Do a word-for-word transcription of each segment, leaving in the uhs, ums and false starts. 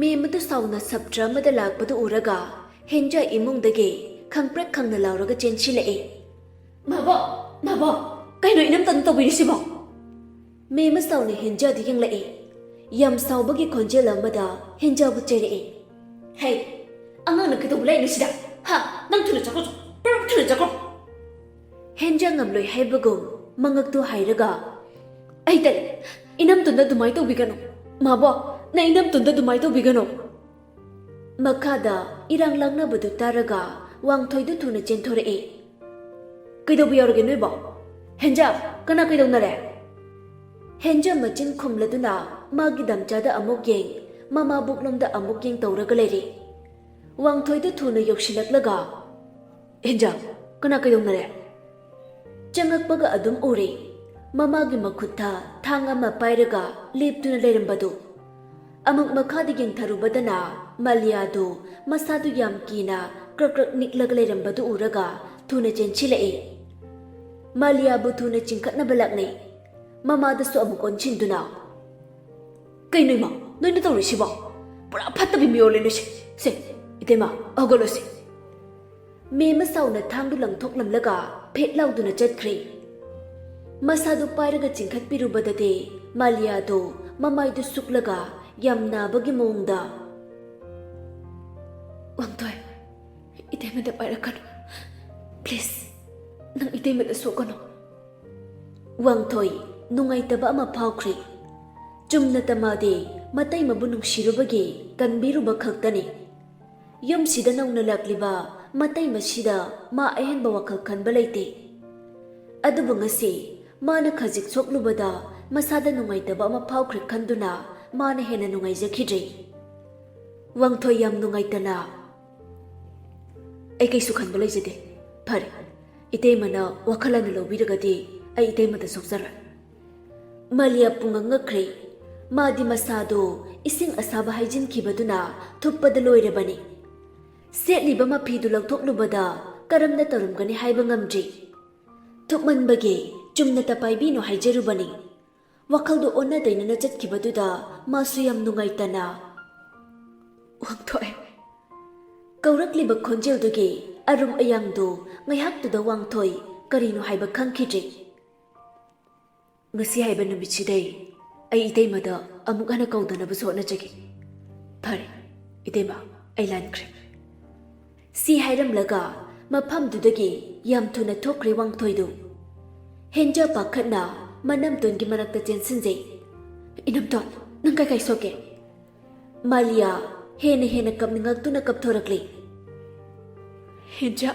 ꯃꯦꯝ ꯑꯗꯨ ꯁꯥꯎꯅ ꯁꯞꯇ꯭ꯔ ꯑꯃꯗ ꯂꯥꯛꯄꯗꯨ ꯎꯔꯒ ꯍꯦꯟꯖꯥ ꯏꯃꯨꯡꯗꯒꯤ ꯈꯪꯄ꯭ꯔꯦꯛ ꯈꯪꯅ ꯂꯥꯎꯔꯒ ꯆꯦꯟꯁꯤꯜꯂꯛꯏ꯫ "ꯃꯥꯕꯣ, ꯃꯥꯕꯣ, ꯀꯩꯅꯣ ꯏꯅꯝꯇꯅ ꯇꯧꯕꯤꯔꯤꯁꯤꯕꯣ?" ꯃꯦꯝ ꯁꯥꯎꯅ ꯍꯦꯟꯖꯥꯗ ꯌꯦꯡꯂꯛꯏ꯫ ꯌꯥꯝ ꯁꯥꯎꯕꯒꯤ ꯈꯣꯟꯖꯦꯜ ꯑꯃꯗ ꯍꯦꯟꯖꯥꯕꯨ ꯆꯩꯔꯛꯏ꯫ "ꯍꯦ, ꯑꯉꯥꯡꯅ ꯀꯩꯗꯧꯕ ꯂꯥꯛꯏꯅꯣ ꯁꯤꯗ? ꯍꯥ? ꯅꯪ ꯊꯨꯅ ꯆꯠꯈ꯭ꯔꯣ, ꯄ꯭ꯔꯞ ꯊꯨꯅ ꯆꯠꯈ꯭ꯔꯣ!" ꯍꯦꯟꯖꯥ ꯉꯝꯂꯣꯏ ꯍꯥꯏꯕꯒꯨꯝ ꯃꯉꯛꯇꯨ ꯍꯥꯏꯔꯒ, "ꯑꯩ ꯇꯜꯂꯦ, ꯏꯅꯝꯇꯣꯟꯗ ꯑꯗꯨꯃꯥꯏꯅ ꯇꯧꯕꯤꯒꯅꯨ꯫ ꯃꯥꯕꯣ, ꯅꯪ ꯏꯅꯝꯇꯣꯟꯗ ꯑꯗꯨꯃꯥꯏꯅ ꯇꯧꯕꯤꯒꯅꯨ!" ꯃꯈꯥꯗ ꯏꯔꯥꯡ ꯂꯥꯡꯅꯕꯗꯨ ꯇꯥꯔꯒ ꯋꯥꯡꯊꯣꯏꯗꯨ ꯊꯨꯅ ꯆꯦꯟꯊꯣꯔꯛꯏ꯫ "ꯀꯩꯗꯧꯕ ꯌꯥꯎꯔꯒꯦ ꯅꯣꯏꯕꯣ? ꯍꯦꯟꯖꯥ, ꯀꯅꯥ ꯀꯩꯗꯧꯅꯔꯦ?" ꯍꯦꯟꯖꯥ ꯃꯆꯤꯟ ꯈꯨꯝꯂꯗꯨꯅ ꯃꯥꯒꯤ ꯗꯝꯆꯥꯗ ꯑꯃꯨꯛ ꯌꯦꯡ, ꯃꯃꯥꯕꯣꯛꯂꯣꯝꯗ ꯑꯃꯨꯛ ꯌꯦꯡ ꯇꯧꯔꯒ ꯂꯩꯔꯤ꯫ ꯋꯥꯡꯊꯣꯏꯗꯨ ꯊꯨꯅ ꯌꯧꯁꯤꯜꯂꯛꯂꯒ, "ꯍꯦꯟꯖꯥ, ꯀꯅꯥ ꯀꯩꯗꯧꯅꯔꯦ?" ꯆꯪꯉꯛꯄꯒ ꯑꯗꯨꯝ ꯎꯔꯦ, ꯃꯃꯥꯒꯤ ꯃꯈꯨꯠꯇ ꯊꯥꯡ ꯑꯃ ꯄꯥꯏꯔꯒ ꯂꯦꯞꯇꯨꯅ ꯂꯩꯔꯝꯕꯗꯨ꯫ ꯑꯃꯨꯛ ꯃꯈꯥꯗ ꯌꯦꯡꯊꯔꯨꯕꯗꯅ ꯃꯥꯂꯤꯌꯥꯗꯨ ꯃꯁꯥꯗꯨ ꯌꯥꯝ ꯀꯤꯅ ꯀ꯭ꯔꯛ ꯀ꯭ꯔꯛ ꯅꯤꯛꯂꯒ ꯂꯩꯔꯝꯕꯗꯨ ꯎꯔꯒ ꯊꯨꯅ ꯆꯦꯟꯁꯤꯜꯂꯛꯏ꯫ ꯃꯥꯂꯤꯌꯥꯕꯨ ꯊꯨꯅ ꯆꯤꯡꯈꯠꯅꯕ ꯂꯥꯛꯅꯩ꯫ ꯃꯃꯥꯗꯁꯨ ꯑꯃꯨꯛ ꯑꯣꯟꯁꯤꯟꯗꯨꯅ, "ꯀꯩꯅꯣ ꯏꯃꯥ, ꯅꯣꯏꯅ ꯇꯧꯔꯤꯁꯤꯕꯣ? ꯄꯨꯔꯥ ꯐꯠꯇꯕꯤ ꯃꯤꯑꯣꯜꯂꯦ ꯅꯣꯏꯁꯦ꯫ ꯁꯦ, ꯏꯇꯩꯃ, ꯍꯧꯒꯠꯂꯣꯁꯦ꯫" ꯃꯦꯝ ꯁꯥꯎꯅ ꯊꯥꯡꯗꯨ ꯂꯪꯊꯣꯛꯂꯝꯂꯒ ꯐꯦꯠ ꯂꯥꯎꯗꯨꯅ ꯆꯠꯈ꯭ꯔꯦ꯫ ꯃꯁꯥꯗꯨ ꯄꯥꯏꯔꯒ ꯆꯤꯡꯈꯠꯄꯤꯔꯨꯕꯗꯗꯤ ꯃꯥꯂꯤꯌꯥꯗꯨ ꯃꯃꯥꯏꯗꯨ ꯁꯨꯛꯂꯒ ꯌꯥꯝ ꯅꯥꯕꯒꯤ ꯃꯑꯣꯡꯗ, "ꯋꯥꯡꯊꯣꯏ, ꯏꯇꯩꯃꯗ ꯄꯥꯏꯔꯛꯀꯅꯨ꯫ Please, ꯅꯪ ꯏꯇꯩꯃꯗ ꯁꯣꯛꯀꯅꯨ꯫" ꯋꯥꯡꯊꯣꯏ ꯅꯨꯡꯉꯥꯏꯇꯕ ꯑꯃ ꯐꯥꯎꯈ꯭ꯔꯦ꯫ ꯆꯨꯝꯅꯇ ꯃꯥꯗꯤ ꯃꯇꯩꯃꯕꯨ ꯅꯨꯡꯁꯤꯔꯨꯕꯒꯤ ꯀꯟꯕꯤꯔꯨꯕ ꯈꯛꯇꯅꯤ꯫ ꯌꯨꯝꯁꯤꯗ ꯅꯧꯅ ꯂꯥꯛꯂꯤꯕ ꯃꯇꯩꯃꯁꯤꯗ ꯃꯥ ꯑꯍꯦꯟꯕ ꯋꯥꯈꯜ ꯈꯟꯕ ꯂꯩꯇꯦ꯫ ꯑꯗꯨꯕꯨ ꯉꯁꯤ ꯃꯥꯅ ꯈꯖꯤꯛ ꯁꯣꯛꯂꯨꯕꯗ ꯃꯁꯥꯗ ꯅꯨꯡꯉꯥꯏꯇꯕ ꯑꯃ ꯐꯥꯎꯈ꯭ꯔꯦ ꯈꯟꯗꯨꯅ ꯃꯥꯅ ꯍꯦꯟꯅ ꯅꯨꯡꯉꯥꯏꯖꯈꯤꯗ꯭ꯔꯦ꯫ ꯋꯥꯡꯊꯣꯏ ꯌꯥꯝ ꯅꯨꯡꯉꯥꯏꯇꯅ, "ꯑꯩ ꯀꯩꯁꯨ ꯈꯟꯕ ꯂꯩꯖꯗꯦ꯫ ꯐꯔꯦ, ꯏꯇꯩꯃꯅ ꯋꯥꯈꯜ ꯂꯥꯟꯅ ꯂꯧꯕꯤꯔꯒꯗꯤ ꯑꯩ ꯏꯇꯩꯃꯗ ꯁꯣꯛꯆꯔꯣꯏ꯫" ꯃꯥꯂꯤꯌꯥ ꯄꯨꯡꯉꯛ ꯉꯛꯈ꯭ꯔꯦ꯫ ꯃꯥꯗꯤ ꯃꯁꯥꯗꯨ ꯏꯁꯤꯡ ꯑꯁꯥꯕ ꯍꯩꯖꯤꯟꯈꯤꯕꯗꯨꯅ ꯊꯨꯞꯄꯗ ꯂꯣꯏꯔꯕꯅꯤ꯫ ꯁꯦꯠꯂꯤꯕ ꯃꯐꯤꯗꯨ ꯂꯧꯊꯣꯛꯂꯨꯕꯗ ꯀꯔꯝꯅ ꯇꯧꯔꯝꯒꯅꯤ ꯍꯥꯏꯕ ꯉꯝꯗ꯭ꯔꯤ꯫ ꯊꯨꯞꯃꯟꯕꯒꯤ ꯆꯨꯝꯅꯇ ꯄꯥꯏꯕꯤꯅꯨ ꯍꯥꯏꯖꯔꯨꯕꯅꯤ꯫ ꯋꯥꯈꯜꯗꯨ ꯑꯣꯟꯅ ꯇꯩꯅꯅ ꯆꯠꯈꯤꯕꯗꯨꯗ ꯃꯥꯁꯨ ꯌꯥꯝ ꯅꯨꯡꯉꯥꯏꯇꯅ, ꯋꯥꯡꯊꯣꯏ꯫ ꯀꯧꯔꯛꯂꯤꯕ ꯈꯣꯟꯖꯦꯜꯗꯨꯒꯤ ꯑꯔꯨꯝ ꯑꯌꯥꯡꯗꯨ ꯉꯥꯏꯍꯥꯛꯇꯨꯗ ꯋꯥꯡꯊꯣꯏ ꯀꯔꯤꯅꯣ ꯍꯥꯏꯕ ꯈꯪꯈꯤꯗ꯭ꯔꯤ꯫ ꯉꯁꯤ ꯍꯥꯏꯕ ꯅꯨꯃꯤꯠꯁꯤꯗꯩ ꯑꯩ ꯏꯇꯩꯃꯗ ꯑꯃꯨꯛ ꯍꯟꯅ ꯀꯧꯗꯅꯕꯁꯨ ꯍꯣꯠꯅꯖꯒꯦ꯫ ꯐꯔꯦ, ꯏꯇꯩꯃ, ꯑꯩ ꯂꯥꯟꯈ꯭ꯔꯦ꯫ ꯁꯤ ꯍꯥꯏꯔꯝꯂꯒ ꯃꯐꯝꯗꯨꯗꯒꯤ ꯌꯥꯝ ꯊꯨꯅ ꯊꯣꯛꯈ꯭ꯔꯦ ꯋꯥꯡꯊꯣꯏꯗꯨ꯫ ꯍꯦꯟꯖꯥ ꯄꯥꯈꯠꯅ ꯃꯅꯝꯇꯣꯟꯒꯤ ꯃꯅꯥꯛꯇ ꯆꯦꯟꯁꯤꯟꯖꯩ꯫ "ꯏꯅꯝꯇꯣꯟ, ꯅꯪ ꯀꯥꯏ ꯀꯥꯏ ꯁꯣꯛꯀꯦ?" ꯃꯥꯂꯤꯌꯥ ꯍꯦꯟꯅ ꯍꯦꯟꯅ ꯀꯞꯅꯤꯡꯉꯛꯇꯨꯅ ꯀꯞꯊꯣꯔꯛꯂꯤ꯫ "ꯍꯦꯟꯖꯥ,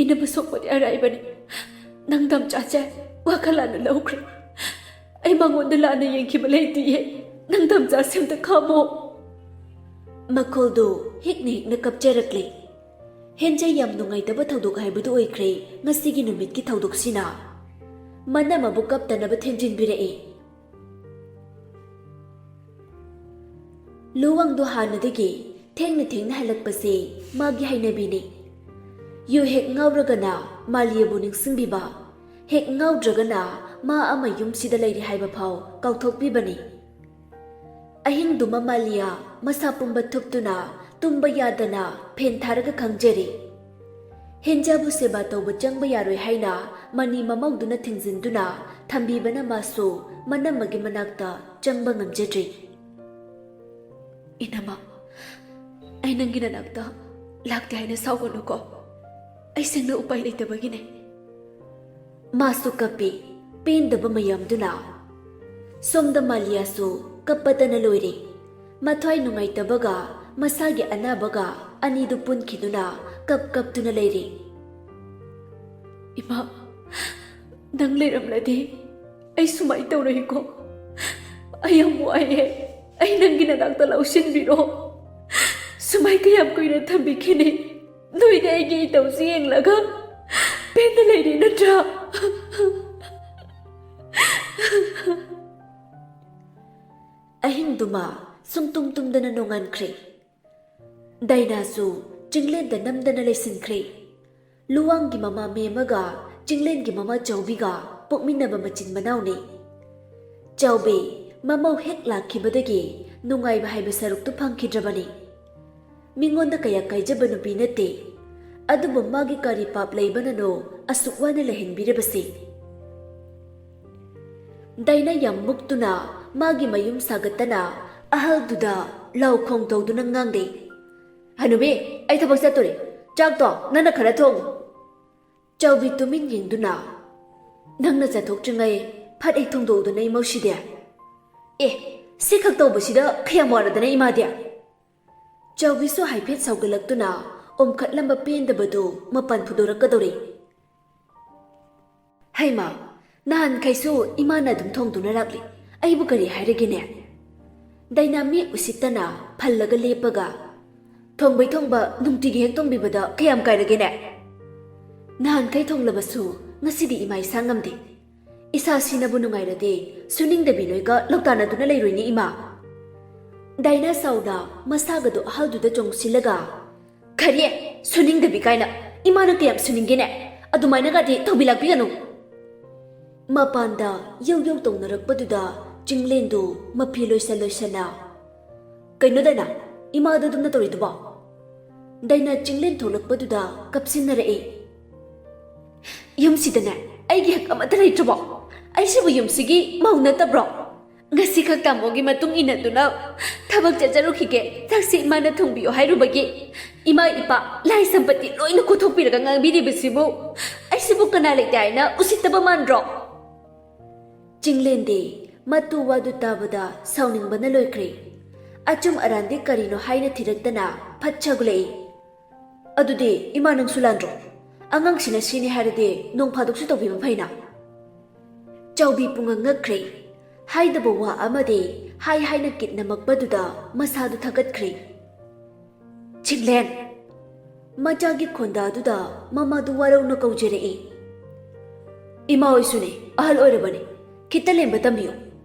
ꯏꯅꯝꯃ ꯁꯣꯛꯄꯗꯤ ꯑꯔꯥꯏꯕꯅꯤ꯫ ꯅꯪ ꯗꯝꯆꯥꯁꯦ ꯋꯥꯈꯜ ꯂꯥꯟꯅ ꯂꯧꯈ꯭ꯔꯦ꯫ ꯑꯩ ꯃꯉꯣꯟꯗ ꯂꯥꯟꯅ ꯌꯦꯡꯈꯤꯕ ꯂꯩꯇꯤꯌꯦ꯫ ꯅꯪ ꯗꯝꯆꯥꯁꯦ ꯑꯝꯇ ꯈꯥꯝꯃꯣ꯫" ꯃꯈꯣꯜꯗꯨ ꯍꯤꯛꯅ ꯍꯤꯛꯅ ꯀꯞꯆꯔꯛꯂꯤ꯫ ꯍꯦꯟꯖꯥ ꯌꯥꯝ ꯅꯨꯡꯉꯥꯏꯇꯕ ꯊꯧꯗꯣꯛ ꯍꯥꯏꯕꯗꯨ ꯑꯣꯏꯈ꯭ꯔꯦ ꯉꯁꯤꯒꯤ ꯅꯨꯃꯤꯠꯀꯤ ꯊꯧꯗꯣꯛꯁꯤꯅ꯫ ꯃꯅꯝꯃꯕꯨ ꯀꯞꯇꯅꯕ ꯊꯦꯝꯖꯤꯟꯕꯤꯔꯛꯏ꯫ ꯂꯨꯋꯥꯡꯗꯣ ꯍꯥꯟꯅꯗꯒꯤ ꯊꯦꯡꯅ ꯊꯦꯡꯅ ꯍꯜꯂꯛꯄꯁꯦ ꯃꯥꯒꯤ ꯍꯩꯅꯕꯤꯅꯤ꯫ ꯌꯨ ꯍꯦꯛ ꯉꯥꯎꯔꯒꯅ ꯃꯥꯂꯤꯌꯥꯕꯨ ꯅꯤꯡꯁꯤꯡꯕꯤꯕ, ꯍꯦꯛ ꯉꯥꯎꯗ꯭ꯔꯒꯅ ꯃꯥ ꯑꯃ ꯌꯨꯝꯁꯤꯗ ꯂꯩꯔꯤ ꯍꯥꯏꯕ ꯐꯥꯎ ꯀꯥꯎꯊꯣꯛꯄꯤꯕꯅꯤ꯫ ꯑꯍꯤꯡꯗꯨꯃ ꯃꯥꯂꯤꯌꯥ ꯃꯁꯥ ꯄꯨꯝꯕ ꯊꯨꯞꯇꯨꯅ ꯇꯨꯝꯕ ꯌꯥꯗꯅ ꯐꯦꯟ ꯊꯥꯔꯒ ꯈꯪꯖꯔꯤ꯫ ꯍꯦꯟꯖꯥꯕꯨ ꯁꯦꯕꯥ ꯇꯧꯕ ꯆꯪꯕ ꯌꯥꯔꯣꯏ ꯍꯥꯏꯅ ꯃꯅꯤ ꯃꯃꯧꯗꯨꯅ ꯊꯤꯡꯖꯤꯟꯗꯨꯅ ꯊꯝꯕꯤꯕꯅ ꯃꯥꯁꯨ ꯃꯅꯝꯃꯒꯤ ꯃꯅꯥꯛꯇ ꯆꯪꯕ ꯉꯝꯖꯗ꯭ꯔꯤ꯫ "ꯏꯅꯝꯃ, ꯑꯩ ꯅꯪꯒꯤ ꯅꯅꯥꯛꯇ ꯂꯥꯛꯇꯦ ꯍꯥꯏꯅ ꯁꯥꯎꯒꯅꯨꯀꯣ꯫ ꯑꯩ ꯁꯦꯡꯅ ꯎꯄꯥꯏ ꯂꯩꯇꯕꯒꯤꯅꯦ꯫" ꯃꯥꯁꯨ ꯀꯞꯄꯤ, ꯄꯦꯟꯗꯕ ꯃꯌꯥꯝꯗꯨꯅ꯫ ꯁꯣꯝꯗ ꯃꯥꯂꯤꯌꯥꯁꯨ ꯀꯞꯄꯗꯅ ꯂꯣꯏꯔꯦ꯫ ꯃꯊ꯭ꯋꯥꯏ ꯅꯨꯡꯉꯥꯏꯇꯕꯒ ꯃꯁꯥꯒꯤ ꯑꯅꯥꯕꯒ ꯑꯅꯤꯗꯨ ꯄꯨꯟꯈꯤꯗꯨꯅ ꯀꯞ ꯀꯞꯇꯨꯅ ꯂꯩꯔꯤ꯫ "ꯏꯃꯥ, ꯅꯪ ꯂꯩꯔꯝꯂꯗꯤ ꯑꯩ ꯁꯨꯃꯥꯏ ꯇꯧꯔꯣꯏꯀꯣ꯫ ꯑꯩ ꯌꯥꯝ ꯋꯥꯏꯑꯦ꯫ ꯑꯩ ꯅꯪꯒꯤ ꯅꯅꯥꯛꯇ ꯂꯧꯁꯤꯟꯕꯤꯔꯣ꯫ ꯁꯨꯃꯥꯏ ꯀꯌꯥꯝ ꯀꯨꯏꯅ ꯊꯝꯕꯤꯈꯤꯅꯤ? ꯅꯣꯏꯗꯤ ꯑꯩꯒꯤ ꯏꯇꯧꯁꯤ ꯌꯦꯡꯂꯒ ꯄꯦꯟꯅ ꯂꯩꯔꯤ ꯅꯠꯇ꯭ꯔꯥ?" ꯑꯍꯤꯡꯗꯨꯃ ꯁꯨꯡꯇꯨꯝ ꯇꯨꯝꯗꯅ ꯅꯣꯡꯉꯥꯟꯈ꯭ꯔꯦ꯫ ꯗꯥꯏꯅꯥꯁꯨ ꯆꯤꯡꯂꯦꯟꯗ ꯅꯝꯗꯅ ꯂꯩꯁꯤꯟꯈ꯭ꯔꯦ꯫ ꯂꯨꯋꯥꯡꯒꯤ ꯃꯃꯥ ꯃꯦꯝꯃꯒ ꯆꯤꯡꯂꯦꯟꯒꯤ ꯃꯃꯥ ꯆꯥꯎꯕꯤꯒ ꯄꯣꯛꯃꯤꯟꯅꯕ ꯃꯆꯤꯟ ꯃꯅꯥꯎꯅꯤ꯫ ꯆꯥꯎꯕꯤ ꯃꯃꯧ ꯍꯦꯛ ꯂꯥꯛꯈꯤꯕꯗꯒꯤ ꯅꯨꯡꯉꯥꯏꯕ ꯍꯥꯏꯕ ꯁꯔꯨꯛꯇꯨ ꯐꯪꯈꯤꯗ꯭ꯔꯕꯅꯤ꯫ ꯃꯤꯉꯣꯟꯗ ꯀꯌꯥ ꯀꯥꯏꯖꯕ ꯅꯨꯄꯤ ꯅꯠꯇꯦ, ꯑꯗꯨꯕꯨ ꯃꯥꯒꯤ ꯀꯔꯤ ꯄꯥꯞ ꯂꯩꯕꯅꯅꯣ ꯑꯁꯨꯛ ꯋꯥꯅ ꯂꯩꯍꯟꯕꯤꯔꯕꯁꯤ? ꯗꯥꯏꯅꯥ ꯌꯥꯝ ꯃꯨꯛꯇꯨꯅ ꯃꯥꯒꯤ ꯃꯌꯨꯝ ꯁꯥꯒꯠꯇꯅ ꯑꯍꯜꯗꯨꯗ ꯂꯥꯎ ꯈꯣꯡ ꯇꯧꯗꯨꯅ ꯉꯥꯡꯂꯦ꯫ "ꯍꯅꯨꯕꯤ, ꯑꯩ ꯊꯕꯛ ꯆꯠꯇꯣꯔꯦ꯫ ꯆꯥꯛꯇꯣ ꯅꯪꯅ ꯈꯔ ꯊꯣꯡꯉꯨ꯫" ꯆꯥꯎꯕꯤ ꯇꯨꯃꯤꯟ ꯌꯦꯡꯗꯨꯅ, "ꯅꯪꯅ ꯆꯠꯊꯣꯛꯇ꯭ꯔꯤꯉꯩ ꯐꯠ ꯍꯦꯛ ꯊꯣꯡꯗꯣꯛꯎꯗꯅ, ꯏꯃꯧꯁꯤꯗꯤ꯫ ꯑꯦ, ꯁꯤꯈꯛ ꯇꯧꯕꯁꯤꯗ ꯈꯌꯥꯝ ꯋꯥꯔꯗꯅ ꯏꯃꯥꯗꯤ?" ꯆꯥꯎꯕꯤꯁꯨ ꯍꯥꯏꯐꯦꯠ ꯁꯥꯎꯒꯠꯂꯛꯇꯨꯅ ꯑꯣꯝꯈꯠꯂꯝꯕ ꯄꯦꯟꯗꯕꯗꯨ ꯃꯄꯥꯟ ꯐꯨꯗꯣꯔꯛꯀꯗꯧꯔꯦ꯫ "ꯍꯩꯃꯥ, ꯅꯍꯥꯟꯈꯩꯁꯨ ꯏꯃꯥꯅ ꯑꯗꯨꯝ ꯊꯣꯡꯗꯨꯅ ꯂꯥꯛꯂꯤ꯫ ꯑꯩꯕꯨ ꯀꯔꯤ ꯍꯥꯏꯔꯒꯦꯅꯦ?" ꯗꯥꯏꯅꯥ ꯃꯤꯠ ꯎꯁꯤꯠꯇꯅ ꯐꯜꯂꯒ ꯂꯦꯞꯄꯒ, "ꯊꯣꯡꯕꯩ ꯊꯣꯡꯕ ꯅꯨꯡꯇꯤꯒꯤ ꯍꯦꯛ ꯊꯣꯡꯕꯤꯕꯗ ꯀꯌꯥꯝ ꯀꯥꯏꯔꯒꯦꯅꯦ? ꯅꯍꯥꯟꯈꯩ ꯊꯣꯡꯂꯕꯁꯨ ꯉꯁꯤꯗꯤ ꯏꯃꯥ ꯏꯁꯥ ꯉꯝꯗꯦ꯫ ꯏꯁꯥꯁꯤꯅꯕꯨ ꯅꯨꯡꯉꯥꯏꯔꯗꯤ ꯁꯨꯅꯤꯡꯗꯕꯤ ꯅꯣꯏꯒ ꯂꯧꯇꯥꯟꯅꯗꯨꯅ ꯂꯩꯔꯣꯏꯅꯦ ꯏꯃꯥ꯫" ꯗꯥꯏꯅꯥ ꯁꯥꯎꯅ ꯃꯁꯥꯒꯗꯨ ꯑꯍꯜꯗꯨꯗ ꯆꯣꯡꯁꯤꯜꯂꯒ, "ꯈꯔꯤ? ꯁꯨꯅꯤꯡꯗꯕꯤ ꯀꯥꯏꯅ? ꯏꯃꯥꯅ ꯀꯌꯥꯝ ꯁꯨꯅꯤꯡꯒꯦꯅꯦ? ꯑꯗꯨꯃꯥꯏꯅꯒꯗꯤ ꯇꯧꯕꯤ ꯂꯥꯛꯄꯤꯒꯅꯨ꯫" ꯃꯄꯥꯟꯗ ꯌꯧ ꯌꯧ ꯇꯧꯅꯔꯛꯄꯗꯨꯗ ꯆꯤꯡꯂꯦꯟꯗꯨ ꯃꯐꯤ ꯂꯣꯏꯁꯟ ꯂꯣꯏꯁꯟꯅ, "ꯀꯩꯅꯣ ꯗꯥꯏꯅꯥ, ꯏꯃꯥꯗ ꯑꯗꯨꯝꯅ ꯇꯧꯔꯤꯗꯨꯕꯣ?" ꯗꯥꯏꯅꯥ ꯆꯤꯡꯂꯦꯟ ꯊꯣꯛꯂꯛꯄꯗꯨꯗ ꯀꯞꯁꯤꯟꯅꯔꯛꯏ꯫ "ꯌꯨꯝꯁꯤꯗꯅꯦ ꯑꯩꯒꯤ ꯍꯛ ꯑꯃꯠꯇ ꯂꯩꯇ꯭ꯔꯕꯣ? ꯑꯩꯁꯤꯕꯨ ꯌꯨꯝꯁꯤꯒꯤ ꯃꯧ ꯅꯠꯇꯕ꯭ꯔꯣ? ꯉꯁꯤꯈꯛ ꯇꯥꯃꯣꯒꯤ ꯃꯇꯨꯡ ꯏꯟꯅꯗꯨꯅ ꯊꯕꯛ ꯆꯠꯆꯔꯨꯈꯤꯒꯦ, ꯆꯥꯛꯁꯤ ꯏꯃꯥꯅ ꯊꯣꯡꯕꯤꯌꯨ ꯍꯥꯏꯔꯨꯕꯒꯤ ꯏꯃꯥ ꯏꯄꯥ ꯂꯥꯏ ꯁꯝꯄꯇꯤ ꯂꯣꯏꯅ ꯀꯣꯊꯣꯛꯄꯤꯔꯒ ꯉꯥꯡꯕꯤꯔꯤꯕꯁꯤꯕꯨ ꯑꯩꯁꯤꯕꯨ ꯀꯅꯥ ꯂꯩꯇꯦ ꯍꯥꯏꯅ ꯎꯁꯤꯠꯇꯕ ꯃꯥꯟꯗ꯭ꯔꯣ?" ꯆꯤꯡꯂꯦꯟꯗꯤ ꯃꯇꯨ ꯋꯥꯗꯨ ꯇꯥꯕꯗ ꯁꯥꯎꯅꯤꯡꯕꯅ ꯂꯣꯏꯈ꯭ꯔꯦ꯫ ꯑꯆꯨꯝ ꯑꯔꯥꯟꯗꯤ ꯀꯔꯤꯅꯣ ꯍꯥꯏꯅ ꯊꯤꯔꯛꯇꯅ ꯐꯠ ꯁꯥꯒꯠꯂꯛꯏ꯫ "ꯑꯗꯨꯗꯤ ꯏꯃꯥ, ꯅꯪꯁꯨ ꯂꯥꯟꯗ꯭ꯔꯣ? ꯑꯉꯥꯡꯁꯤꯅ ꯁꯤꯅꯤ ꯍꯥꯏꯔꯗꯤ ꯅꯣꯡ ꯐꯥꯗꯣꯛꯁꯨ ꯇꯧꯕꯤꯕ ꯐꯩꯅ?" ꯆꯥꯎꯕꯤ ꯄꯨꯡꯉꯛ ꯉꯛꯈ꯭ꯔꯦ꯫ ꯍꯥꯏꯗꯕ ꯋꯥ ꯑꯃꯗꯤ ꯍꯥꯏ ꯍꯥꯏꯅ ꯀꯤꯠ ꯅꯝꯃꯛꯄꯗꯨꯗ ꯃꯁꯥꯗꯨ ꯊꯥꯒꯠꯈ꯭ꯔꯦ꯫ "ꯆꯤꯡꯂꯦꯟ!" ꯃꯆꯥꯒꯤ ꯈꯣꯟꯗꯥꯗꯨꯗ ꯃꯃꯥꯗꯨ ꯋꯥꯔꯧꯅ ꯀꯧꯖꯔꯛꯏ꯫ "ꯏꯃꯥ ꯍꯣꯏꯁꯨꯅꯦ, ꯑꯍꯜ ꯑꯣꯏꯔꯕꯅꯤ, ꯈꯤꯇ ꯂꯦꯝꯕ ꯇꯝꯕꯤꯌꯨ꯫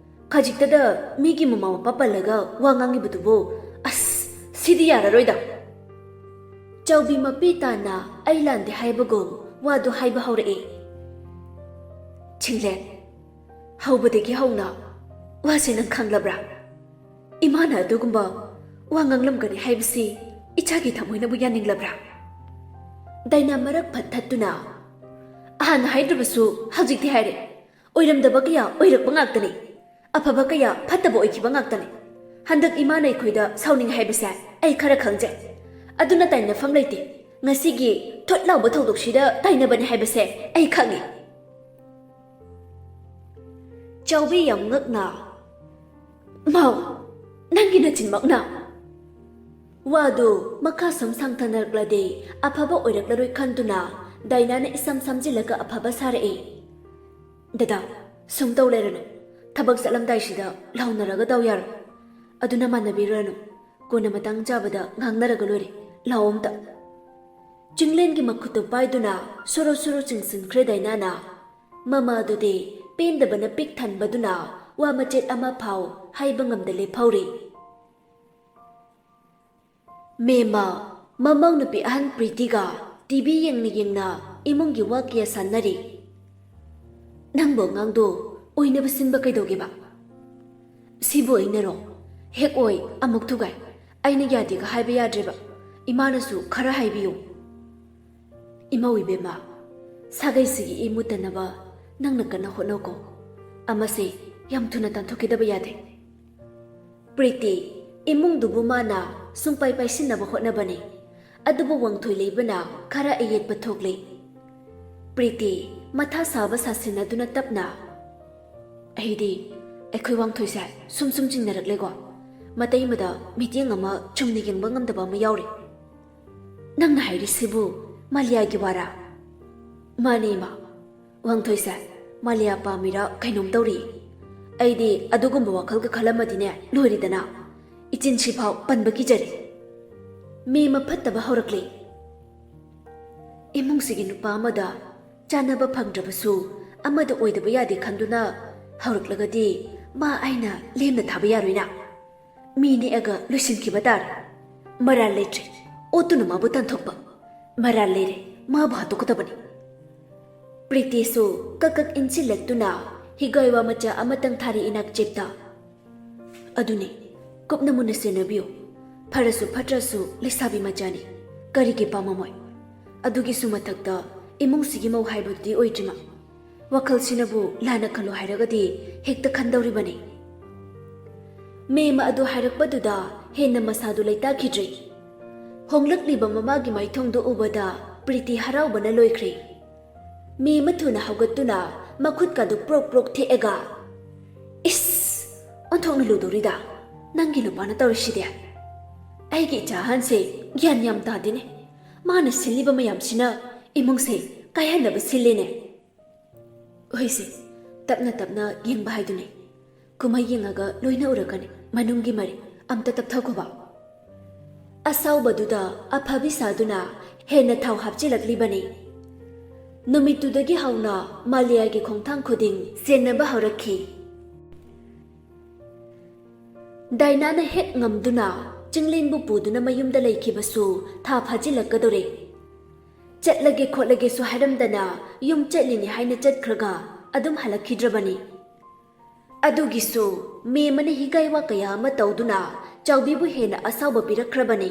ꯈꯖꯤꯛꯇꯗ ꯃꯤꯒꯤ ꯃꯃꯥ ꯃꯄꯥ ꯄꯜꯂꯒ ꯋꯥ ꯉꯥꯡꯉꯤꯕꯗꯨꯕꯨ, ꯑꯁ, ꯁꯤꯗꯤ ꯌꯥꯔꯔꯣꯏꯗ꯫" ꯆꯥꯎꯕꯤ ꯃꯄꯤ ꯇꯥꯅ ꯑꯩ ꯂꯥꯟꯗꯦ ꯍꯥꯏꯕꯒꯨꯝ ꯋꯥꯗꯨ ꯍꯥꯏꯕ ꯍꯧꯔꯛꯏ꯫ "ꯆꯤꯡꯂꯦꯟ, ꯍꯧꯕꯗꯒꯤ ꯍꯧꯅ ꯋꯥꯁꯦ ꯅꯪ ꯈꯪꯂꯕ꯭ꯔꯥ? ꯏꯃꯥꯅ ꯑꯗꯨꯒꯨꯝꯕ ꯋꯥ ꯉꯥꯡꯂꯝꯒꯅꯤ ꯍꯥꯏꯕꯁꯤ ꯏꯆꯥꯒꯤ ꯊꯃꯣꯏꯅꯕꯨ ꯌꯥꯅꯤꯡꯂꯕ꯭ꯔꯥ? ꯗꯥꯏꯅꯥ ꯃꯔꯛ ꯐꯠ ꯊꯠꯇꯨꯅ, "ꯍꯥꯟꯅ ꯍꯥꯏꯗ꯭ꯔꯕꯁꯨ ꯍꯧꯖꯤꯛꯇꯤ ꯍꯥꯏꯔꯦ꯫ ꯑꯣꯏꯔꯝꯗꯕ ꯀꯌꯥ ꯑꯣꯏꯔꯛꯄ ꯉꯥꯛꯇꯅꯤ꯫ ꯑꯐꯕ ꯀꯌꯥ ꯐꯠꯇꯕ ꯑꯣꯏꯈꯤꯕ ꯉꯥꯛꯇꯅꯤ꯫ ꯍꯟꯗꯛ ꯏꯃꯥꯅ ꯑꯩꯈꯣꯏꯗ ꯁꯥꯎꯅꯤꯡꯉꯤ ꯍꯥꯏꯕꯁꯦ ꯑꯩ ꯈꯔ ꯈꯪꯖꯩ꯫ ꯑꯗꯨꯅ ꯇꯥꯏꯅꯐꯝ ꯂꯩꯇꯦ꯫ ꯉꯁꯤꯒꯤ ꯊꯨꯠ ꯂꯥꯎꯕ ꯊꯧꯗꯣꯛꯁꯤꯗ ꯇꯥꯏꯅꯕꯅꯤ ꯍꯥꯏꯕꯁꯦ ꯑꯩ ꯈꯪꯉꯤ꯫" ꯆꯥꯎꯕꯤ ꯌꯥꯝ ꯉꯛꯅ, "ꯃꯥꯎ, ꯅꯪꯒꯤ ꯅꯆꯤꯟꯃꯛꯅ?" ꯋꯥꯗꯨ ꯃꯈꯥ ꯁꯨꯝ ꯁꯥꯡꯊꯅꯔꯛꯂꯗꯤ ꯑꯐꯕ ꯑꯣꯏꯔꯛꯂꯔꯣꯏ ꯈꯟꯗꯨꯅ ꯗꯥꯏꯅꯥꯅ ꯏꯁꯝ ꯁꯝꯖꯤꯜꯂꯒ ꯑꯐꯕ ꯁꯥꯔꯛꯏ꯫ "ꯗꯗꯥ, ꯁꯨꯝ ꯇꯧ ꯂꯩꯔꯅꯨ꯫ ꯊꯕꯛ ꯆꯠꯂꯝꯗꯥꯏꯁꯤꯗ ꯂꯥꯎꯅꯔꯒ ꯗꯥꯎ ꯌꯥꯔꯣꯏ꯫ ꯑꯗꯨꯅ ꯃꯥꯟꯅꯕꯤꯔꯨꯔꯅꯨ꯫ ꯀꯣꯟꯅ ꯃꯇꯥꯡ ꯆꯥꯕꯗ ꯉꯥꯡꯅꯔꯒ ꯂꯣꯏꯔꯦ꯫ ꯂꯥꯛꯑꯣ ꯑꯝꯇ꯫" ꯆꯤꯡꯂꯦꯟꯒꯤ ꯃꯈꯨꯠꯇꯨ ꯄꯥꯏꯗꯨꯅ ꯁꯣꯔꯣ ꯁꯣꯔꯣ ꯆꯤꯡꯁꯤꯟꯈ꯭ꯔꯦ ꯗꯥꯏꯅꯥꯅ꯫ ꯃꯃꯥꯗꯨꯗꯤ ꯄꯦꯟꯗꯕꯅ ꯄꯤꯛ ꯊꯟꯕꯗꯨꯅ ꯋꯥ ꯃꯆꯦꯠ ꯑꯃ ꯐꯥꯎ ꯍꯥꯏꯕ ꯉꯝꯗ ꯂꯦꯞꯍꯧꯔꯤ꯫ ꯃꯦꯝꯃ, ꯃꯃꯧ ꯅꯨꯄꯤ ꯑꯍꯟ ꯄ꯭ꯔꯤꯇꯤꯒ ꯇꯤ ꯚꯤ ꯌꯦꯡꯅ ꯌꯦꯡꯅ ꯏꯃꯨꯡꯒꯤ ꯋꯥ ꯀꯌꯥ ꯁꯥꯟꯅꯔꯤ꯫ "ꯅꯪꯕꯨ ꯑꯉꯥꯡꯗꯣ ꯑꯣꯏꯅꯕ ꯁꯤꯟꯕ ꯀꯩꯗꯧꯒꯦꯕ?" "ꯁꯤꯕꯨ ꯑꯩꯅꯔꯣ? ꯍꯦꯛ ꯑꯣꯏ, ꯑꯃꯨꯛ ꯊꯨꯒꯥꯏ꯫ ꯑꯩꯅ ꯌꯥꯗꯦꯒ ꯍꯥꯏꯕ ꯌꯥꯗ꯭ꯔꯦꯕ꯫ ꯏꯃꯥꯅꯁꯨ ꯈꯔ ꯍꯥꯏꯕꯤꯌꯨ꯫" "ꯏꯃꯧ ꯏꯕꯦꯝꯃ, ꯁꯥꯒꯩꯁꯤꯒꯤ ꯏ ꯃꯨꯠꯇꯅꯕ ꯅꯪꯅ ꯀꯟꯅ ꯍꯣꯠꯅꯧꯀꯣ꯫ ꯑꯃꯁꯦ ꯌꯥꯝ ꯊꯨꯅ ꯇꯥꯟꯊꯣꯛꯈꯤꯗꯕ ꯌꯥꯗꯦ꯫" ꯄ꯭ꯔꯤꯇꯤ, ꯏꯃꯨꯡꯗꯨꯕꯨ ꯃꯥꯅ ꯁꯨꯡꯄꯥꯏ ꯄꯥꯏꯁꯤꯟꯅꯕ ꯍꯣꯠꯅꯕꯅꯤ꯫ ꯑꯗꯨꯕꯨ ꯋꯥꯡꯊꯣꯏ ꯂꯩꯕꯅ ꯈꯔ ꯑꯌꯦꯠꯄ ꯊꯣꯛꯂꯤ꯫ ꯄ꯭ꯔꯤꯇꯤ, ꯃꯊꯥ ꯁꯥꯕ ꯁꯥꯁꯤꯟꯅꯗꯨꯅ ꯇꯞꯅ, "ꯑꯩꯗꯤ ꯑꯩꯈꯣꯏ ꯋꯥꯡꯊꯣꯏꯁꯦ ꯁꯨꯝ ꯁꯨꯝ ꯆꯤꯡꯅꯔꯛꯂꯦꯀꯣ꯫ ꯃꯇꯩ ꯑꯃꯗ ꯃꯤꯠꯌꯦꯡ ꯑꯃ ꯆꯨꯝꯅ ꯌꯦꯡꯕ ꯉꯝꯗꯕ ꯑꯃ ꯌꯥꯎꯔꯤ꯫" "ꯅꯪꯅ ꯍꯥꯏꯔꯤꯁꯤꯕꯨ ꯃꯥꯂꯤꯌꯥꯒꯤ ꯋꯥꯔꯥ?" "ꯃꯥꯅꯦ ꯏꯃꯥ꯫ ꯋꯥꯡꯊꯣꯏꯁꯦ ꯃꯥꯂꯤꯌꯥ ꯄꯥꯝꯃꯤꯔꯥ ꯀꯩꯅꯣꯝ ꯇꯧꯔꯤ꯫ ꯑꯩꯗꯤ ꯑꯗꯨꯒꯨꯝꯕ ꯋꯥꯈꯜꯒ ꯈꯜꯂꯝꯃꯗꯤꯅꯦ ꯂꯣꯏꯔꯦꯗꯅ꯫ ꯏꯆꯤꯟꯁꯤꯐꯥꯎ ꯄꯟꯕ ꯀꯤꯖꯔꯦ꯫" ꯃꯦꯝꯃ ꯐꯠꯇꯕ ꯍꯧꯔꯛꯂꯦ꯫ "ꯏꯃꯨꯡꯁꯤꯒꯤ ꯅꯨꯄꯥ ꯑꯃꯗ ꯆꯥꯅꯕ ꯐꯪꯗ꯭ꯔꯕꯁꯨ ꯑꯃꯗ ꯑꯣꯏꯗꯕ ꯌꯥꯗꯦ ꯈꯟꯗꯨꯅ ꯍꯧꯔꯛꯂꯒꯗꯤ ꯃꯥ ꯑꯩꯅ ꯂꯦꯝꯅ ꯊꯥꯕ ꯌꯥꯔꯣꯏꯅ꯫ ꯃꯤ ꯅꯦꯛꯑꯒ ꯂꯣꯏꯁꯤꯟꯈꯤꯕ ꯇꯥꯔꯦ꯫ ꯃꯔꯥꯜ ꯂꯩꯇ꯭ꯔꯦ꯫ ꯑꯣꯠꯇꯨꯅ ꯃꯥꯕꯨ ꯇꯥꯟꯊꯣꯛꯄ꯫ ꯃꯔꯥꯜ ꯂꯩꯔꯦ꯫ ꯃꯥꯕꯨ ꯍꯥꯠꯇꯣꯛꯀꯗꯕꯅꯤ꯫" ꯄ꯭ꯔꯤꯇꯤꯁꯨ ꯀꯛ ꯀꯛ ꯏꯟꯁꯤꯜꯂꯛꯇꯨꯅ ꯍꯤꯒꯥꯏꯋꯥ ꯃꯆꯥ ꯑꯃꯇꯪ ꯊꯥꯔꯛꯏ ꯅꯥꯛꯆꯦꯞꯇ꯫ "ꯑꯗꯨꯅꯤ, ꯀꯨꯞꯅ ꯃꯨꯟꯅ ꯁꯦꯟꯅꯕꯤꯌꯨ꯫ ꯐꯔꯁꯨ ꯐꯠꯇ꯭ꯔꯁꯨ ꯂꯩꯁꯥꯕꯤ ꯃꯆꯥꯅꯤ, ꯀꯔꯤꯒꯤ ꯄꯥꯝꯃꯝꯃꯣꯏ? ꯑꯗꯨꯒꯤꯁꯨ ꯃꯊꯛꯇ ꯏꯃꯨꯡꯁꯤꯒꯤ ꯃꯧ ꯍꯥꯏꯕꯗꯨꯗꯤ ꯑꯣꯏꯗ꯭ꯔꯤꯃ꯫ ꯋꯥꯈꯜꯁꯤꯅꯕꯨ ꯂꯥꯟꯅ ꯈꯜꯂꯨ ꯍꯥꯏꯔꯒꯗꯤ ꯍꯦꯛꯇ ꯈꯟꯗꯧꯔꯤꯕꯅꯤ꯫ ꯃꯦꯝꯃ ꯑꯗꯨ ꯍꯥꯏꯔꯛꯄꯗꯨꯗ ꯍꯦꯟꯅ ꯃꯁꯥꯗꯨ ꯂꯩꯇꯥꯈꯤꯗ꯭ꯔꯦ꯫ ꯍꯣꯡꯂꯛꯂꯤꯕ ꯃꯃꯥꯒꯤ ꯃꯥꯏꯊꯣꯡꯗꯨ ꯎꯕꯗ ꯄ꯭ꯔꯤꯇꯤ ꯍꯔꯥꯎꯕꯅ ꯂꯣꯏꯈ꯭ꯔꯦ꯫ ꯃꯦꯝꯃ ꯊꯨꯅ ꯍꯧꯒꯠꯇꯨꯅ ꯃꯈꯨꯠꯀꯗꯨ ꯄ꯭ꯔꯣꯛ ꯄ꯭ꯔꯣꯛ ꯊꯦꯛꯑꯒ, "ꯏꯁ! ꯑꯣꯟꯊꯣꯛꯅ ꯂꯨꯗꯧꯔꯤꯗ! ꯅꯪꯒꯤ ꯅꯨꯄꯥꯅ ꯇꯧꯔꯤꯁꯤꯗꯤ꯫ ꯑꯩꯒꯤ ꯏꯆꯥ ꯑꯍꯟꯁꯦ ꯒ꯭ꯌꯥꯟ ꯌꯥꯝ ꯇꯥꯗꯦꯅꯦ꯫ ꯃꯥꯅ ꯁꯤꯜꯂꯤꯕ ꯃꯌꯥꯝꯁꯤꯅ ꯏꯃꯨꯡꯁꯦ ꯀꯥꯏꯍꯟꯅꯕ ꯁꯤꯜꯂꯦꯅꯦ꯫" ꯍꯣꯏꯁꯦ, ꯇꯞꯅ ꯇꯞꯅ ꯌꯦꯡꯕ ꯍꯥꯏꯗꯨꯅꯤ꯫ ꯀꯨꯝꯍꯩ ꯌꯦꯡꯉꯒ ꯂꯣꯏꯅ ꯎꯔꯛꯀꯅꯤ꯫ ꯃꯅꯨꯡꯒꯤ ꯃꯔꯤ ꯑꯝꯇ ꯇꯞꯊꯈꯣꯕ꯫ ꯑꯁꯥꯎꯕꯗꯨꯗ ꯑꯐꯕꯤ ꯁꯥꯗꯨꯅ ꯍꯦꯟꯅ ꯊꯥꯎ ꯍꯥꯞꯆꯤꯜꯂꯛꯂꯤꯕꯅꯤ꯫ ꯅꯨꯃꯤꯠꯇꯨꯗꯒꯤ ꯍꯧꯅ ꯃꯥꯂꯤꯌꯥꯒꯤ ꯈꯣꯡꯊꯥꯡ ꯈꯨꯗꯤꯡ ꯆꯦꯟꯅꯕ ꯍꯧꯔꯛꯈꯤ꯫ ꯗꯥꯏꯅꯥꯅ ꯍꯦꯛ ꯉꯝꯗꯨꯅ ꯆꯤꯡꯂꯦꯟꯕꯨ ꯄꯨꯗꯨꯅ ꯃꯌꯨꯝꯗ ꯂꯩꯈꯤꯕꯁꯨ ꯊꯥ ꯐꯥꯖꯤꯜꯂꯛꯀꯗꯧꯔꯦ꯫ ꯆꯠꯂꯒꯦ ꯈꯣꯠꯂꯒꯦꯁꯨ ꯍꯥꯏꯔꯝꯗꯅ ꯌꯨꯝ ꯆꯠꯂꯤꯅꯤ ꯍꯥꯏꯅ ꯆꯠꯈ꯭ꯔꯒ ꯑꯗꯨꯝ ꯍꯜꯂꯛꯈꯤꯗ꯭ꯔꯕꯅꯤ꯫ ꯑꯗꯨꯒꯤꯁꯨ ꯃꯦꯝꯃꯅ ꯍꯤꯒꯥꯏ ꯋꯥ ꯀꯌꯥ ꯑꯃ ꯇꯧꯗꯨꯅ ꯆꯥꯎꯕꯤꯕꯨ ꯍꯦꯟꯅ ꯑꯁꯥꯎꯕ ꯄꯤꯔꯛꯈ꯭ꯔꯕꯅꯤ꯫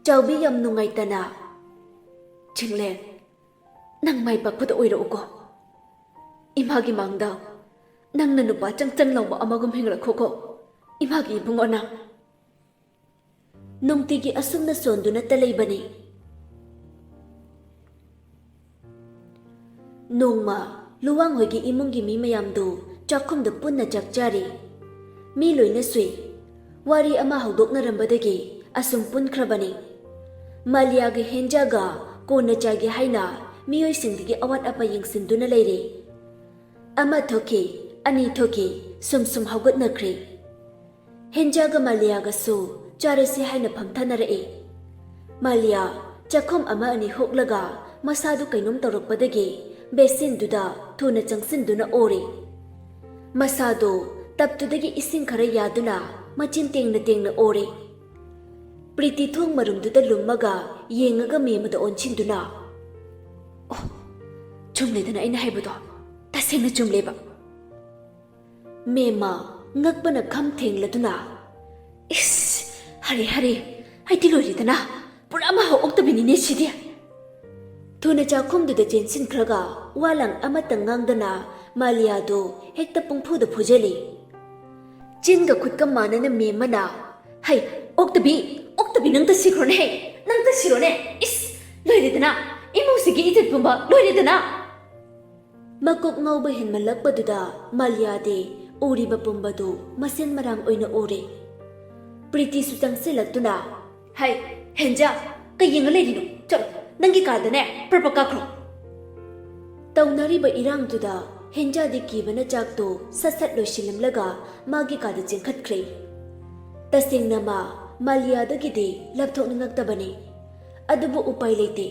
ꯆꯥꯎꯕꯤ ꯌꯥꯝ ꯅꯨꯡꯉꯥꯏꯇꯅ, "ꯆꯤꯡꯂꯦꯟ, ꯅꯪ ꯃꯥꯏ ꯄꯥꯛꯄꯗ ꯑꯣꯏꯔꯛꯎꯀꯣ꯫ ꯏꯃꯥꯒꯤ ꯃꯥꯡꯗ ꯅꯪꯅ ꯅꯨꯄꯥ ꯆꯪ ꯆꯪ ꯂꯥꯎꯕ ꯑꯃꯒꯨꯝ ꯍꯤꯡꯂꯛꯈꯣꯀꯣ, ꯏꯃꯥꯒꯤ ꯏꯕꯨꯡꯉꯣ ꯅꯪ꯫" ꯅꯨꯡꯇꯤꯒꯤ ꯑꯁꯨꯝꯅ ꯁꯣꯟꯗꯨꯅꯇ ꯂꯩꯕꯅꯤ꯫ ꯅꯣꯡꯃ ꯂꯨꯋꯥꯡ ꯍꯣꯏꯒꯤ ꯏꯃꯨꯡꯒꯤ ꯃꯤ ꯃꯌꯥꯝꯗꯨ ꯆꯥꯛꯈꯨꯝꯗ ꯄꯨꯟꯅ ꯆꯥꯛ ꯆꯥꯔꯤ꯫ ꯃꯤ ꯂꯣꯏꯅ ꯁꯨꯏ꯫ ꯋꯥꯔꯤ ꯑꯃ ꯍꯧꯗꯣꯛꯅꯔꯝꯕꯗꯒꯤ ꯑꯁꯨꯝ ꯄꯨꯟꯈ꯭ꯔꯕꯅꯤ꯫ ꯃꯥꯂꯤꯌꯥꯒ ꯍꯦꯟꯖꯥꯒ ꯀꯣꯟꯅ ꯆꯥꯒꯦ ꯍꯥꯏꯅ ꯃꯤꯑꯣꯏꯁꯤꯡꯗꯒꯤ ꯑꯋꯥꯠ ꯑꯄꯥ ꯌꯦꯡꯁꯤꯟꯗꯨꯅ ꯂꯩꯔꯤ꯫ ꯑꯃ ꯊꯣꯛꯈꯤ, ꯑꯅꯤ ꯊꯣꯛꯈꯤ, ꯁꯨꯝ ꯁꯨꯝ ꯍꯧꯒꯠꯅꯈ꯭ꯔꯦ꯫ ꯍꯦꯟꯖꯥꯒ ꯃꯥꯂꯤꯌꯥꯒꯁꯨ ꯆꯥꯔꯁꯤ ꯍꯥꯏꯅ ꯐꯝꯊꯅꯔꯛꯏ꯫ ꯃꯥꯂꯤꯌꯥ ꯆꯥꯛꯈꯨꯝ ꯑꯃ ꯑꯅꯤ ꯍꯨꯛꯂꯒ ꯃꯁꯥꯗꯨ ꯀꯩꯅꯣꯝ ꯇꯧꯔꯛꯄꯗꯒꯤ ꯕꯦꯁꯤꯟꯗꯨꯗ ꯊꯨꯅ ꯆꯪꯁꯤꯟꯗꯨꯅ ꯑꯣꯔꯦ꯫ ꯃꯁꯥꯗꯨ ꯇꯞꯇꯨꯗꯒꯤ ꯏꯁꯤꯡ ꯈꯔ ꯌꯥꯗꯨꯅ ꯃꯆꯤꯟ ꯇꯦꯡꯅ ꯇꯦꯡꯅ ꯑꯣꯔꯦ꯫ ꯄ꯭ꯔꯤꯇꯤ ꯊꯣꯡ ꯃꯔꯨꯝꯗꯨꯗ ꯂꯨꯝꯃꯒ ꯌꯦꯡꯉꯒ ꯃꯦꯝꯃꯗ ꯑꯣꯟꯁꯤꯟꯗꯨꯅ, "ꯑꯣ, ꯆꯨꯝꯂꯦꯗꯅ ꯑꯩꯅ ꯍꯥꯏꯕꯗꯣ, ꯇꯁꯦꯡꯅ ꯆꯨꯝꯂꯦꯕ꯫" ꯃꯦꯝꯃ ꯉꯛꯄꯅ ꯈꯝ ꯊꯦꯡꯂꯗꯨꯅ, ꯏꯁ, ꯍꯔꯦ ꯍꯔꯦ, ꯑꯩꯗꯤ ꯂꯣꯏꯔꯦꯗꯅ꯫ ꯄꯨꯔꯥ ꯃꯍꯥꯎ ꯑꯣꯛꯇꯕꯤꯅꯤꯅꯦ ꯁꯤꯗꯤ꯫ ꯊꯨꯅ ꯆꯥꯛꯈꯨꯝꯗꯨꯗ ꯆꯦꯟꯁꯤꯟꯈ꯭ꯔꯒ ꯋꯥ ꯂꯥꯡ ꯑꯃꯠꯇ ꯉꯥꯡꯗꯅ ꯃꯥꯂꯤꯌꯥꯗꯨ ꯍꯦꯛꯇ ꯄꯨꯡꯐꯨꯗ ꯐꯨꯖꯜꯂꯤ꯫ ꯆꯤꯟꯒ ꯈꯨꯠꯀ ꯃꯥꯟꯅꯅ ꯃꯦꯝꯃꯅ, "ꯍꯩ, ꯑꯣꯛꯇꯕꯤ, ꯑꯣꯛꯇꯕꯤ, ꯅꯪ ꯇꯁꯤꯈ꯭ꯔꯣꯅꯦ, ꯍꯩ, ꯅꯪ ꯇꯁꯤꯔꯣꯅꯦ, ꯏꯁ, ꯂꯣꯏꯔꯦꯗꯅ, ꯏꯃꯨꯡꯁꯤꯒꯤ ꯏꯖꯠ ꯄꯨꯝꯕ ꯂꯣꯏꯔꯦꯗꯅ!" ꯃꯀꯣꯛ ꯉꯥꯎꯕ ꯍꯦꯟꯃꯜꯂꯛꯄꯗꯨꯗ ꯃꯥꯂꯤꯌꯥꯗꯤ ꯎꯔꯤꯕ ꯄꯨꯝꯕꯗꯨ ꯃꯁꯦꯟ ꯃꯔꯥꯡ ꯑꯣꯏꯅ ꯎꯔꯦ꯫ ꯄ꯭ꯔꯤꯇꯤꯁꯨ ꯆꯪꯁꯤꯜꯂꯛꯇꯨꯅ, "ꯍꯩ, ꯍꯦꯟꯖꯥ, ꯀꯩ ꯌꯦꯡꯉ ꯂꯩꯔꯤꯅꯣ? ꯆꯠꯂꯣ, ꯅꯪꯒꯤ ꯀꯥꯗꯅꯦ, ꯄ꯭ꯔꯞ ꯄ꯭ꯔꯞ ꯀꯥꯈ꯭ꯔꯣ!" ꯇꯧꯅꯔꯤꯕ ꯏꯔꯥꯡꯗꯨꯗ ꯍꯦꯟꯖꯥꯗꯤ ꯀꯤꯕꯅ ꯆꯥꯛꯇꯨ ꯁꯠ ꯁꯠ ꯂꯣꯏꯁꯤꯜꯂꯝꯂꯒ ꯃꯥꯒꯤ ꯀꯥꯗ ꯆꯦꯟꯈꯠꯈ꯭ꯔꯦ꯫ ꯇꯁꯦꯡꯅ ꯃꯥ ꯃꯥꯂꯤꯌꯥꯗꯒꯤꯗꯤ ꯂꯥꯞꯊꯣꯛꯅꯤꯡꯉꯛꯇꯕꯅꯤ꯫ ꯑꯗꯨꯕꯨ ꯎꯄꯥꯏ ꯂꯩꯇꯦ꯫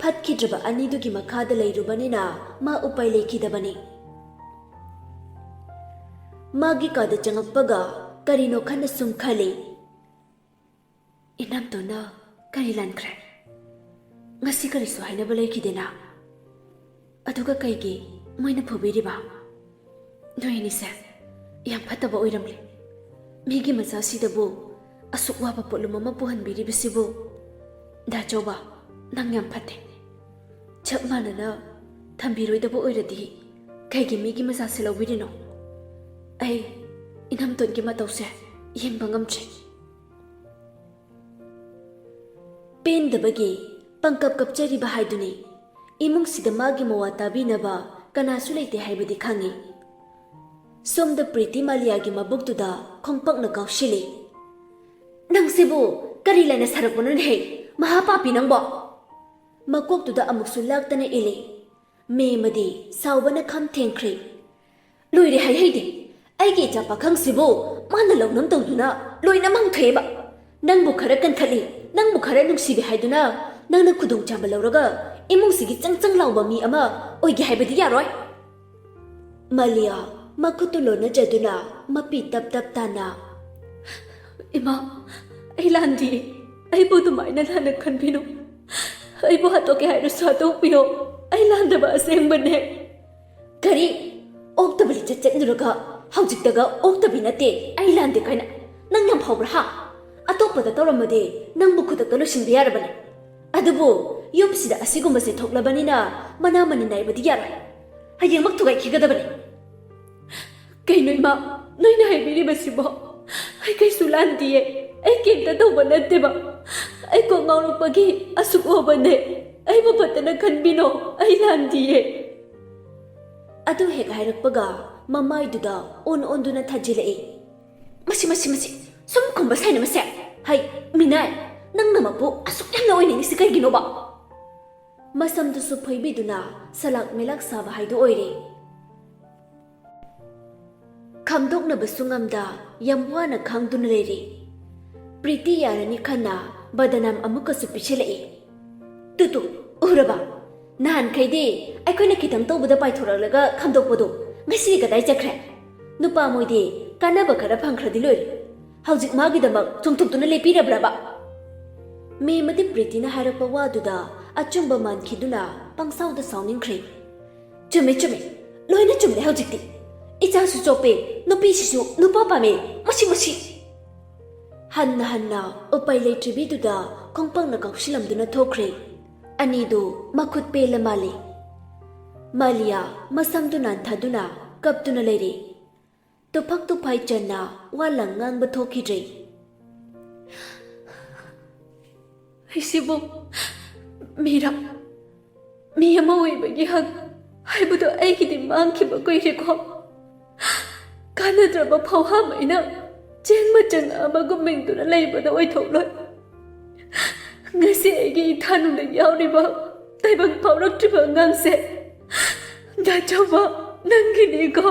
ꯐꯠꯈꯤꯗ꯭ꯔꯕ ꯑꯅꯤꯗꯨꯒꯤ ꯃꯈꯥꯗ ꯂꯩꯔꯨꯕꯅꯤꯅ ꯃꯥ ꯎꯄꯥꯏ ꯂꯩꯈꯤꯗꯕꯅꯤ꯫ ꯃꯥꯒꯤ ꯀꯥꯗ ꯆꯪꯉꯛꯄꯒ ꯀꯔꯤꯅꯣ ꯈꯟꯅ ꯁꯨꯝ ꯈꯜꯂꯤ꯫ "ꯏꯅꯝꯗꯣꯅ ꯀꯔꯤ ꯂꯥꯟꯈ꯭ꯔꯦ? ꯉꯁꯤ ꯀꯔꯤꯁꯨ ꯍꯥꯏꯅꯕ ꯂꯩꯈꯤꯗꯦꯅ? ꯑꯗꯨꯒ ꯀꯩꯒꯤ ꯃꯣꯏꯅ ꯐꯨꯕꯤꯔꯤꯕ? ꯅꯣꯏ ꯑꯅꯤꯁꯦ ꯌꯥꯝ ꯐꯠꯇꯕ ꯑꯣꯏꯔꯝꯂꯦ꯫ ꯃꯤꯒꯤ ꯃꯆꯥꯁꯤꯗꯕꯨ ꯑꯁꯨꯛ ꯋꯥꯕ ꯄꯣꯠꯂꯨꯝ ꯑꯃ ꯄꯨꯍꯟꯕꯤꯔꯤꯕꯁꯤꯕꯨ꯫ ꯗꯥ ꯆꯧꯕ, ꯅꯪ ꯌꯥꯝ ꯐꯠꯇꯦ꯫ ꯆꯞ ꯃꯥꯟꯅꯅ ꯊꯝꯕꯤꯔꯣꯏꯗꯕ ꯑꯣꯏꯔꯗꯤ ꯀꯩꯒꯤ ꯃꯤꯒꯤ ꯃꯆꯥꯁꯦ ꯂꯧꯕꯤꯔꯤꯅꯣ? ꯑꯩ ꯏꯅꯝꯇꯣꯟꯒꯤ ꯃꯇꯧꯁꯦ ꯌꯦꯡꯕ ꯉꯝꯗ꯭ꯔꯦ꯫" ꯄꯦꯟꯗꯕꯒꯤ ꯄꯪꯀꯞ ꯀꯞꯆꯔꯤꯕ ꯍꯥꯏꯗꯨꯅꯤ꯫ ꯏꯃꯨꯡꯁꯤꯗ ꯃꯥꯒꯤ ꯃꯋꯥ ꯇꯥꯕꯤꯅꯕ ꯀꯅꯥꯁꯨ ꯂꯩꯇꯦ ꯍꯥꯏꯕꯗꯤ ꯈꯪꯉꯤ꯫ ꯁꯣꯝꯗ ꯄ꯭ꯔꯤꯇꯤ ꯃꯥꯂꯤꯌꯥꯒꯤ ꯃꯕꯨꯛꯇꯨꯗ ꯈꯣꯡꯄꯛꯅ ꯀꯥꯎꯁꯤꯜꯂꯤ꯫ "ꯅꯪꯁꯤꯕꯨ ꯀꯔꯤ ꯂꯥꯏꯅ ꯁꯥꯔꯛꯄꯅꯣꯅꯦꯍꯦ, ꯃꯍꯥꯄꯥꯄꯤ ꯅꯪꯕꯣ?" ꯃꯀꯣꯛꯇꯨꯗ ꯑꯃꯨꯛꯁꯨ ꯂꯥꯛꯇꯅ ꯏꯜꯂꯤ꯫ ꯃꯦꯝꯃꯗꯤ ꯁꯥꯎꯕꯅ ꯈꯝ ꯊꯦꯡꯈ꯭ꯔꯦ꯫ "ꯂꯣꯏꯔꯦ ꯍꯥꯏꯍꯩꯗꯦ꯫ ꯑꯩꯒꯤ ꯏꯆꯥ ꯄꯥꯈꯪꯁꯤꯕꯨ ꯃꯥꯅ ꯂꯧꯅꯝ ꯇꯧꯗꯨꯅ ꯂꯣꯏꯅ ꯃꯥꯡꯊꯣꯛꯑꯦꯕ꯫ ꯅꯪꯕꯨ ꯈꯔ ꯀꯟꯈꯠꯂꯤ, ꯅꯪꯕꯨ ꯈꯔ ꯅꯨꯡꯁꯤꯕꯤ ꯍꯥꯏꯗꯨꯅ ꯅꯪꯅ ꯈꯨꯗꯣꯡꯆꯥꯕ ꯂꯧꯔꯒ ꯏꯃꯨꯡꯁꯤꯒꯤ ꯆꯪ ꯆꯪ ꯂꯥꯎꯕ ꯃꯤ ꯑꯃ ꯑꯣꯏꯒꯦ ꯍꯥꯏꯕꯗꯤ ꯌꯥꯔꯣꯏ꯫" ꯃꯥꯂꯤꯌꯥ ꯃꯈꯨꯠꯇꯨ ꯂꯣꯟꯅꯖꯗꯨꯅ ꯃꯄꯤ ꯇꯞ ꯇꯞ ꯇꯥꯅ, "ꯏꯃꯥ, ꯑꯩ ꯂꯥꯟꯗꯤꯌꯦ꯫ ꯑꯩꯕꯨ ꯑꯗꯨꯃꯥꯏꯅ ꯂꯥꯟꯅ ꯈꯟꯕꯤꯅꯨ꯫ ꯑꯩꯕꯨ ꯍꯥꯠꯇꯣꯛꯀꯦ ꯍꯥꯏꯔꯁꯨ ꯍꯥꯠꯇꯣꯛꯄꯤꯌꯣ꯫ ꯑꯩ ꯂꯥꯟꯗꯕ ꯑꯁꯦꯡꯕꯅꯦ꯫" "ꯀꯔꯤ? ꯑꯣꯛꯇꯕ ꯂꯤꯆꯠ ꯆꯠꯂꯨꯔꯒ ꯍꯧꯖꯤꯛꯇꯒ ꯑꯣꯛꯇꯕꯤ ꯅꯠꯇꯦ, ꯑꯩ ꯂꯥꯟꯗꯦ ꯀꯥꯏꯅ? ꯅꯪ ꯌꯥꯝ ꯐꯥꯎꯕ꯭ꯔꯥ ꯍꯥ? ꯑꯇꯣꯞꯄꯗ ꯇꯧꯔꯝꯃꯗꯤ ꯅꯪꯕꯨ ꯈꯨꯗꯛꯇ ꯂꯣꯏꯁꯤꯟꯕ ꯌꯥꯔꯕꯅꯦ꯫ ꯑꯗꯨꯕꯨ ꯌꯨꯝꯁꯤꯗ ꯑꯁꯤꯒꯨꯝꯕꯁꯦ ꯊꯣꯛꯂꯕꯅꯤꯅ ꯃꯅꯥ ꯃꯅꯤꯟ ꯅꯥꯏꯕꯗꯤ ꯌꯥꯔꯣꯏ꯫ ꯍꯌꯦꯡꯃꯛ ꯊꯨꯒꯥꯏꯈꯤꯒꯗꯕꯅꯦ꯫ ꯀꯩꯅꯣ ꯏꯃꯥ, ꯅꯣꯏꯅ ꯍꯥꯏꯕꯤꯔꯤꯕꯁꯤꯕꯣ? ꯑꯩ ꯀꯩꯁꯨ ꯂꯥꯟꯗꯤꯌꯦ꯫ ꯑꯩ ꯀꯩꯝꯇ ꯇꯧꯕ ꯅꯠꯇꯦꯕ꯫ ꯑꯩ ꯀꯣꯛ ꯉꯥꯎꯔꯛꯄꯒꯤ ꯑꯁꯨꯛ ꯍꯣꯕꯅꯦ꯫ ꯑꯩꯕꯨ ꯐꯠꯇꯅ ꯈꯟꯕꯤꯅꯣ꯫ ꯑꯩ ꯂꯥꯟꯗꯤꯌꯦ꯫ ꯑꯗꯨ ꯍꯦꯛ ꯍꯥꯏꯔꯛꯄꯒ ꯃꯃꯥꯏꯗꯨꯗ ꯑꯣꯟ ꯑꯣꯟꯗꯨꯅ ꯊꯥꯖꯤꯜꯂꯛꯏ꯫ ꯃꯁꯤ, ꯃꯁꯤ, ꯃꯁꯤ, ꯁꯨꯝ ꯈꯨꯝꯕ ꯁꯥꯏꯅ ꯃꯁꯦ꯫ ꯍꯩ, ꯃꯤꯅꯥꯏ, ꯅꯪꯅ ꯃꯄꯨ ꯑꯁꯨꯛ ꯌꯥꯝꯅ ꯑꯣꯏꯅꯤꯡꯉꯤꯁꯤ ꯀꯩꯒꯤꯅꯣꯕ? ꯃꯁꯝꯗꯨꯁꯨ ꯐꯣꯏꯕꯤꯗꯨꯅ ꯁꯂꯥꯛ ꯃꯦꯂꯥꯛ ꯁꯥꯕ ꯍꯥꯏꯗꯨ ꯑꯣꯏꯔꯦ꯫ ꯈꯥꯝꯗꯣꯛꯅꯕꯁꯨ ꯉꯝꯗ ꯌꯥꯝ ꯋꯥꯅ ꯈꯥꯡꯗꯨꯅ ꯂꯩꯔꯤ꯫ ꯄ꯭ꯔꯤꯇꯤ ꯌꯥꯔꯅꯤ ꯈꯟꯅ ꯕꯗꯅꯥꯝ ꯑꯃꯨꯛꯀꯁꯨ ꯄꯤꯁꯤꯜꯂꯛꯏ꯫ Two two, ꯎꯔꯕ? ꯅꯍꯥꯟꯈꯩꯗꯤ ꯑꯩꯈꯣꯏꯅ ꯈꯤꯇꯪ ꯇꯧꯕꯗ ꯄꯥꯏꯊꯣꯔꯛꯂꯒ ꯈꯥꯝꯗꯣꯛꯄꯗꯣ ꯉꯁꯤ ꯀꯗꯥꯏ ꯆꯠꯈ꯭ꯔꯦ? ꯅꯨꯄꯥ ꯃꯣꯏꯗꯤ ꯀꯥꯟꯅꯕ ꯈꯔ ꯐꯪꯈ꯭ꯔꯗꯤ ꯂꯣꯏꯔꯦ꯫ ꯍꯧꯖꯤꯛ ꯃꯥꯒꯤꯗꯃꯛ ꯆꯣꯡꯊꯣꯛꯇꯨꯅ ꯂꯦꯞꯄꯤꯔꯕ꯭ꯔꯕ? ꯃꯦꯃꯗꯤ ꯄ꯭ꯔꯤꯇꯤꯅ ꯍꯥꯏꯔꯛꯄ ꯋꯥꯗꯨꯗ ꯑꯆꯨꯝꯕ ꯃꯥꯟꯈꯤꯗꯨꯅ ꯄꯪꯁꯥꯎꯗ ꯁꯥꯎꯅꯤꯡꯈ꯭ꯔꯦ꯫ ꯆꯨꯝꯃꯦ, ꯆꯨꯝꯃꯦ, ꯂꯣꯏꯅ ꯆꯨꯝꯂꯦ ꯍꯧꯖꯤꯛꯇꯤ꯫ ꯏꯆꯥꯁꯨ ꯆꯣꯞꯄꯦ, ꯅꯨꯄꯤꯁꯤꯁꯨ ꯅꯨꯄꯥ ꯄꯥꯝꯃꯦ, ꯃꯁꯤ, ꯃꯁꯤ꯫ ꯍꯟꯅ ꯍꯟꯅ ꯎꯄꯥꯏ ꯂꯩꯇ꯭ꯔꯤꯕꯤꯗꯨꯗ ꯈꯣꯡꯄꯥꯛꯅ ꯀꯥꯎꯁꯤꯜꯂꯝꯗꯨꯅ ꯊꯣꯛꯈ꯭ꯔꯦ꯫ ꯑꯅꯤꯗꯨ ꯃꯈꯨꯠ ꯄꯦꯜꯂ ꯃꯥꯜꯂꯤ꯫ ꯃꯥꯂꯤꯌꯥ ꯃꯁꯝꯗꯨ ꯅꯥꯟꯊꯗꯨꯅ ꯀꯞꯇꯨꯅ ꯂꯩꯔꯤ꯫ ꯇꯨꯐꯛ ꯇꯨꯐꯥꯏ ꯆꯟꯅ ꯋꯥ ꯂꯪ ꯉꯥꯡꯕ ꯊꯣꯛꯈꯤꯗ꯭ꯔꯦ꯫ ꯑꯩꯁꯤꯕꯨ ꯃꯤꯔ? ꯃꯤ ꯑꯃ ꯑꯣꯏꯕꯒꯤ ꯍꯛ ꯍꯥꯏꯕꯗꯨ ꯑꯩꯒꯤꯗꯤ ꯃꯥꯡꯈꯤꯕ ꯀꯨꯏꯔꯦꯀꯣ꯫ ꯀꯥꯟꯅꯗ꯭ꯔꯕ ꯐꯧꯍꯥꯝ ꯑꯩꯅ ꯆꯦꯡ ꯃꯆꯪ ꯑꯃꯒꯨꯝ ꯃꯤꯡꯗꯨꯅ ꯂꯩꯕꯗ ꯑꯣꯏꯊꯣꯛꯂꯣꯏ꯫ ꯉꯁꯤ ꯑꯩꯒꯤ ꯏꯊꯥꯅꯨꯡꯗ ꯌꯥꯎꯔꯤꯕ ꯇꯥꯏꯕꯪ ꯐꯥꯎꯔꯛꯇ꯭ꯔꯤꯕ ꯑꯉꯥꯡꯁꯦ ꯗꯥꯆꯧꯕ ꯅꯪꯒꯤꯅꯤꯀꯣ꯫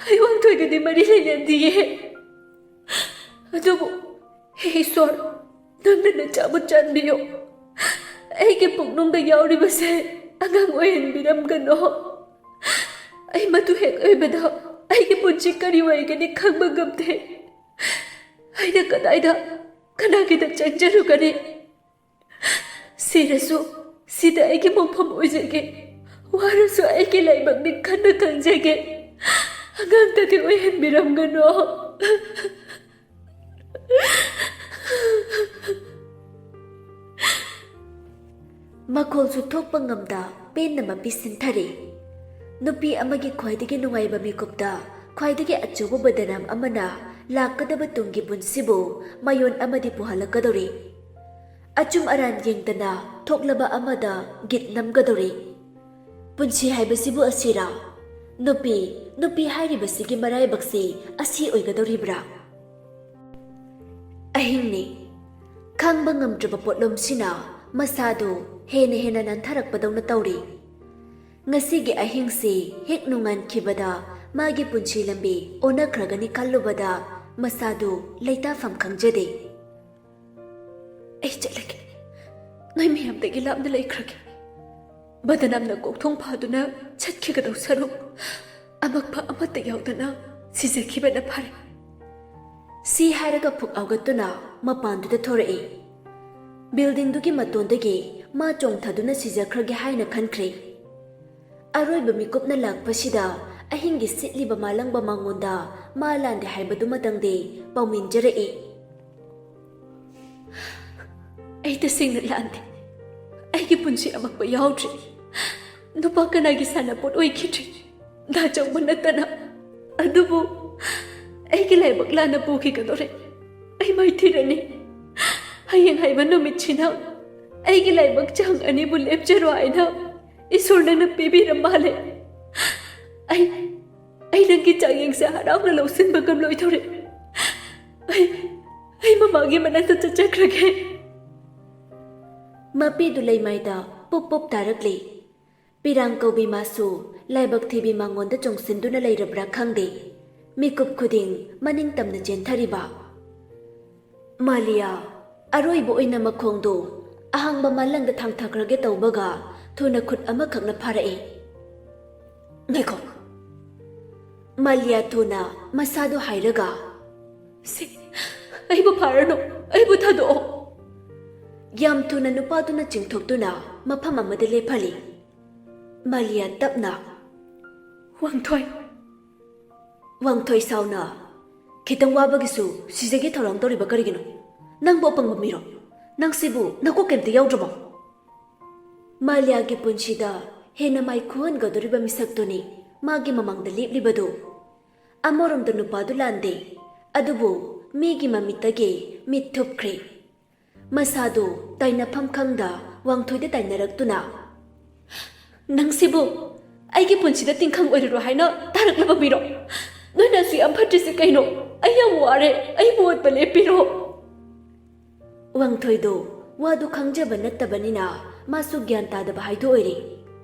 ꯑꯩ ꯋꯥꯡꯊꯣꯏꯒꯗꯤ ꯃꯔꯤ ꯂꯩꯅꯗꯤꯌꯦ꯫ ꯑꯗꯨꯕꯨ ꯍꯦ ꯏꯁꯣꯔ, ꯅꯪꯅ ꯅꯆꯥꯕꯨ ꯆꯥꯟꯕꯤꯌꯨ꯫ ꯑꯩꯒꯤ ꯄꯨꯛꯅꯨꯡꯗ ꯌꯥꯎꯔꯤꯕꯁꯦ ꯑꯉꯥꯡ ꯑꯣꯏꯍꯟꯕꯤꯔꯝꯒꯅꯣ꯫ ꯑꯩ ꯃꯗꯨ ꯍꯦꯛ ꯑꯣꯏꯕꯗ ꯑꯩꯒꯤ ꯄꯨꯟꯁꯤ ꯀꯔꯤ ꯑꯣꯏꯒꯅꯤ ꯈꯪꯕ ꯉꯝꯗꯦ꯫ ꯑꯩꯅ ꯀꯗꯥꯏꯗ ꯀꯅꯥꯒꯤꯗ ꯆꯪꯖꯔꯨꯒꯅꯤ? ꯁꯤꯔꯁꯨ ꯁꯤꯗ ꯑꯩꯒꯤ ꯃꯣꯡꯐꯝ ꯑꯣꯏꯖꯒꯦ꯫ ꯋꯥꯔꯁꯨ ꯑꯩꯒꯤ ꯂꯥꯏꯕꯛꯅꯤ ꯈꯟꯅ ꯈꯟꯖꯒꯦ꯫ ꯑꯉꯥꯡꯇꯗꯤ ꯑꯣꯏꯍꯟꯕꯤꯔꯝꯒꯅꯣ꯫ ꯃꯈꯣꯜꯁꯨ ꯊꯣꯛꯄ ꯉꯝꯗ ꯄꯦꯟꯅ ꯃꯄꯤ ꯁꯤꯟꯊꯔꯤ꯫ ꯅꯨꯄꯤ ꯑꯃꯒꯤ ꯈ꯭ꯋꯥꯏꯗꯒꯤ ꯅꯨꯡꯉꯥꯏꯕ ꯃꯤꯀꯨꯞꯇ ꯈ꯭ꯋꯥꯏꯗꯒꯤ ꯑꯆꯧꯕ ꯕꯗꯅꯥꯝ ꯑꯃꯅ ꯂꯥꯛꯀꯗꯕ ꯇꯨꯡꯒꯤ ꯄꯨꯟꯁꯤꯕꯨ ꯃꯌꯣꯟ ꯑꯃꯗꯤ ꯄꯨꯍꯜꯂꯛꯀꯗꯧꯔꯤ꯫ ꯑꯆꯨꯝ ꯑꯔꯥꯟ ꯌꯦꯡꯗꯅ ꯊꯣꯛꯂꯕ ꯑꯃꯗ ꯒꯤꯠ ꯅꯝꯒꯗꯧꯔꯤ꯫ ꯄꯨꯟꯁꯤ ꯍꯥꯏꯕꯁꯤꯕꯨ ꯑꯁꯤꯔꯥ? ꯅꯨꯄꯤ, ꯅꯨꯄꯤ ꯍꯥꯏꯔꯤꯕꯁꯤꯒꯤ ꯃꯔꯥꯏꯕꯛꯁꯤ ꯑꯁꯤ ꯑꯣꯏꯒꯗꯧꯔꯤꯕ꯭ꯔꯥ? ꯑꯍꯤꯡꯅꯤ꯫ ꯈꯪꯕ ꯉꯝꯗ꯭ꯔꯕ ꯄꯣꯠꯂꯨꯝꯁꯤꯅ ꯃꯁꯥꯗꯨ ꯍꯦꯟꯅ ꯍꯦꯟꯅ ꯅꯟꯊꯔꯛꯄꯗꯧꯅ ꯇꯧꯔꯤ꯫ ꯉꯁꯤꯒꯤ ꯑꯍꯤꯡꯁꯤ ꯍꯦꯛ ꯅꯣꯡꯉꯥꯟꯈꯤꯕꯗ ꯃꯥꯒꯤ ꯄꯨꯟꯁꯤ ꯂꯝꯕꯤ ꯑꯣꯟꯅꯈ꯭ꯔꯒꯅꯤ ꯈꯜꯂꯨꯕꯗ ꯃꯁꯥꯗꯨ ꯂꯩꯇꯥꯐꯝ ꯈꯪꯖꯗꯦ꯫ ꯑꯩ ꯆꯠꯂꯒꯦ꯫ ꯅꯣꯏ ꯃꯌꯥꯝꯗꯒꯤ ꯂꯥꯞꯅ ꯂꯩꯈ꯭ꯔꯒꯦ꯫ ꯕꯗꯅꯥꯝꯅ ꯀꯣꯛꯊꯣꯡ ꯐꯥꯗꯨꯅ ꯆꯠꯈꯤꯒꯗꯧ ꯁꯔꯨꯛ, ꯑꯃꯛꯄ ꯑꯃꯠꯇ ꯌꯥꯎꯗꯅ ꯁꯤꯖꯈꯤꯕꯅ ꯐꯔꯦ꯫ ꯁꯤ ꯍꯥꯏꯔꯒ ꯐꯨꯛ ꯍꯧꯒꯠꯇꯨꯅ ꯃꯄꯥꯟꯗꯨꯗ ꯊꯣꯔꯛꯏ꯫ ꯕꯤꯜꯗꯤꯡꯗꯨꯒꯤ ꯃꯇꯣꯟꯗꯒꯤ ꯃꯥ ꯆꯣꯡꯊꯗꯨꯅ ꯁꯤꯖꯈ꯭ꯔꯒꯦ ꯍꯥꯏꯅ ꯈꯟꯈ꯭ꯔꯦ꯫ ꯑꯔꯣꯏꯕ ꯃꯤꯀꯨꯞꯅ ꯂꯥꯛꯄꯁꯤꯗ ꯑꯍꯤꯡꯒꯤ ꯁꯤꯠꯂꯤꯕ ꯃꯥꯂꯪꯕ ꯃꯉꯣꯟꯗ ꯃꯥ ꯂꯥꯟꯗꯦ ꯍꯥꯏꯕꯗꯨꯃꯇꯪꯗꯤ ꯄꯥꯎꯃꯤꯟꯖꯔꯛꯏ꯫ ꯑꯩ ꯇꯁꯦꯡꯅ ꯂꯥꯟꯗꯦ꯫ ꯑꯩꯒꯤ ꯄꯨꯟꯁꯤ ꯑꯃꯛꯄ ꯌꯥꯎꯗ꯭ꯔꯤ꯫ ꯅꯨꯄꯥ ꯀꯅꯥꯒꯤ ꯁꯥꯟꯅꯄꯣꯠ ꯑꯣꯏꯈꯤꯗ꯭ꯔꯤ꯫ ꯗꯥ ꯆꯧꯕ ꯅꯠꯇꯅ꯫ ꯑꯗꯨꯕꯨ ꯑꯩꯒꯤ ꯂꯥꯏꯕꯛ ꯂꯥꯟꯅ ꯄꯨꯈꯤꯒꯗꯧꯔꯦ꯫ ꯑꯩ ꯃꯥꯏꯊꯤꯔꯅꯤ꯫ ꯍꯌꯦꯡ ꯍꯥꯏꯕ ꯅꯨꯃꯤꯠꯁꯤꯅ ꯑꯩꯒꯤ ꯂꯥꯏꯕꯛ ꯆꯥꯡ ꯑꯅꯤꯕꯨ ꯂꯦꯞꯆꯔꯣ ꯍꯥꯏꯅ ꯏꯁꯣꯔ ꯅꯪꯅ ꯄꯤꯕꯤꯔ ꯃꯥꯜꯂꯦ꯫ ꯑꯩ, ꯑꯩ ꯅꯪꯒꯤ ꯆꯥꯡꯌꯦꯡꯁꯦ ꯍꯔꯥꯎꯅ ꯂꯧꯁꯤꯟꯕ ꯉꯝꯂꯣꯏꯗꯧꯔꯦ꯫ ꯑꯩ, ꯑꯩ ꯃꯃꯥꯒꯤ ꯃꯅꯥꯛꯇ ꯆꯠꯆꯈ꯭ꯔꯒꯦ꯫ ꯃꯄꯤꯗꯨ ꯂꯩꯃꯥꯏꯗ ꯄꯨꯞ ꯄꯨꯞ ꯇꯥꯔꯛꯂꯤ꯫ ꯄꯤꯔꯥꯡ ꯀꯧꯕꯤ ꯃꯥꯁꯨ ꯂꯥꯏꯕꯛ ꯊꯤꯕꯤ ꯃꯉꯣꯟꯗ ꯆꯣꯡꯁꯤꯟꯗꯨꯅ ꯂꯩꯔꯕ꯭ꯔꯥ ꯈꯪꯗꯦ꯫ ꯃꯤꯀꯨꯞ ꯈꯨꯗꯤꯡ ꯃꯅꯤꯡ ꯇꯝꯅ ꯆꯦꯟꯊꯔꯤꯕ꯫ ꯃꯥꯂꯤꯌꯥ ꯑꯔꯣꯏꯕ ꯑꯣꯏꯅ ꯃꯈꯣꯡꯗꯨ ꯑꯍꯥꯡꯕ ꯃꯥꯂꯪꯗ ꯊꯥꯡꯊꯈ꯭ꯔꯒꯦ ꯇꯧꯕꯒ ꯊꯨꯅ ꯈꯨꯠ ꯑꯃꯈꯛꯅ ꯐꯥꯔꯛꯏ꯫ "ꯉꯥꯏꯈꯣ!" ꯃꯥꯂꯤꯌꯥ ꯊꯨꯅ ꯃꯁꯥꯗꯨ ꯍꯥꯏꯔꯒ, "ꯁꯤ, ꯑꯩꯕꯨ ꯐꯥꯔꯅꯨ, ꯑꯩꯕꯨ ꯊꯥꯗꯣꯛꯑꯣ!" ꯌꯥꯝ ꯊꯨꯅ ꯅꯨꯄꯥꯗꯨꯅ ꯆꯤꯡꯊꯣꯛꯇꯨꯅ ꯃꯐꯝ ꯑꯃꯗ ꯂꯦꯞꯍꯜꯂꯤ꯫ ꯃꯥꯂꯤꯌꯥ ꯇꯞꯅ, "ꯋꯥꯡꯊꯣꯏ!" ꯋꯥꯡꯊꯣꯏ ꯁꯥꯎꯅ, ꯈꯤꯇꯪ ꯋꯥꯕꯒꯤꯁꯨ ꯁꯤꯖꯒꯦ ꯊꯧꯔꯥꯡ ꯇꯧꯔꯤꯕ ꯀꯔꯤꯒꯤꯅꯣ? ꯅꯪꯕꯨ ꯑꯄꯪꯕ ꯃꯤꯔꯣ? ꯅꯪꯁꯤꯕꯨ ꯅꯀꯣꯛ ꯀꯩꯝꯇ ꯌꯥꯎꯗ꯭ꯔꯕꯣ? ꯃꯥꯂꯤꯌꯥꯒꯤ ꯄꯨꯟꯁꯤꯗ ꯍꯦꯟꯅ ꯃꯥꯏ ꯈꯨꯍꯟꯒꯗꯧꯔꯤꯕ ꯃꯤꯁꯛꯇꯨꯅꯤ ꯃꯥꯒꯤ ꯃꯃꯥꯡꯗ ꯂꯦꯞꯂꯤꯕꯗꯨ꯫ ꯑꯃꯔꯣꯝꯗ ꯅꯨꯄꯥꯗꯨ ꯂꯥꯟꯗꯦ, ꯑꯗꯨꯕꯨ ꯃꯤꯒꯤ ꯃꯃꯤꯠꯇꯒꯤ ꯃꯤꯠ ꯊꯨꯞꯈ꯭ꯔꯦ꯫ ꯃꯁꯥꯗꯨ ꯇꯥꯏꯅꯐꯝ ꯈꯪꯗ ꯋꯥꯡꯊꯣꯏꯗ ꯇꯥꯏꯅꯔꯛꯇꯨꯅ, "ꯅꯪꯁꯤꯕꯨ ꯑꯩꯒꯤ ꯄꯨꯟꯁꯤꯗ ꯇꯤꯡꯈꯪ ꯑꯣꯏꯔꯨꯔꯣ ꯍꯥꯏꯅ ꯇꯥꯔꯛꯂꯕ ꯃꯤꯔꯣ? ꯅꯣꯏꯅ ꯑꯁꯨꯛ ꯌꯥꯝ ꯐꯠꯇ꯭ꯔꯤꯁꯤ ꯀꯩꯅꯣ? ꯑꯩ ꯌꯥꯝ ꯋꯥꯔꯦ, ꯑꯩꯕꯨ ꯑꯣꯠꯄ ꯂꯦꯞꯄꯤꯔꯣ꯫" ꯋꯥꯡꯊꯣꯏꯗꯨ ꯋꯥꯗꯨ ꯈꯪꯖꯕ ꯅꯠꯇꯕꯅꯤꯅ ꯃꯥꯁꯨ ꯒ꯭ꯌꯥꯟ ꯇꯥꯗꯕ ꯍꯥꯏꯗꯨ ꯑꯣꯏꯔꯦ꯫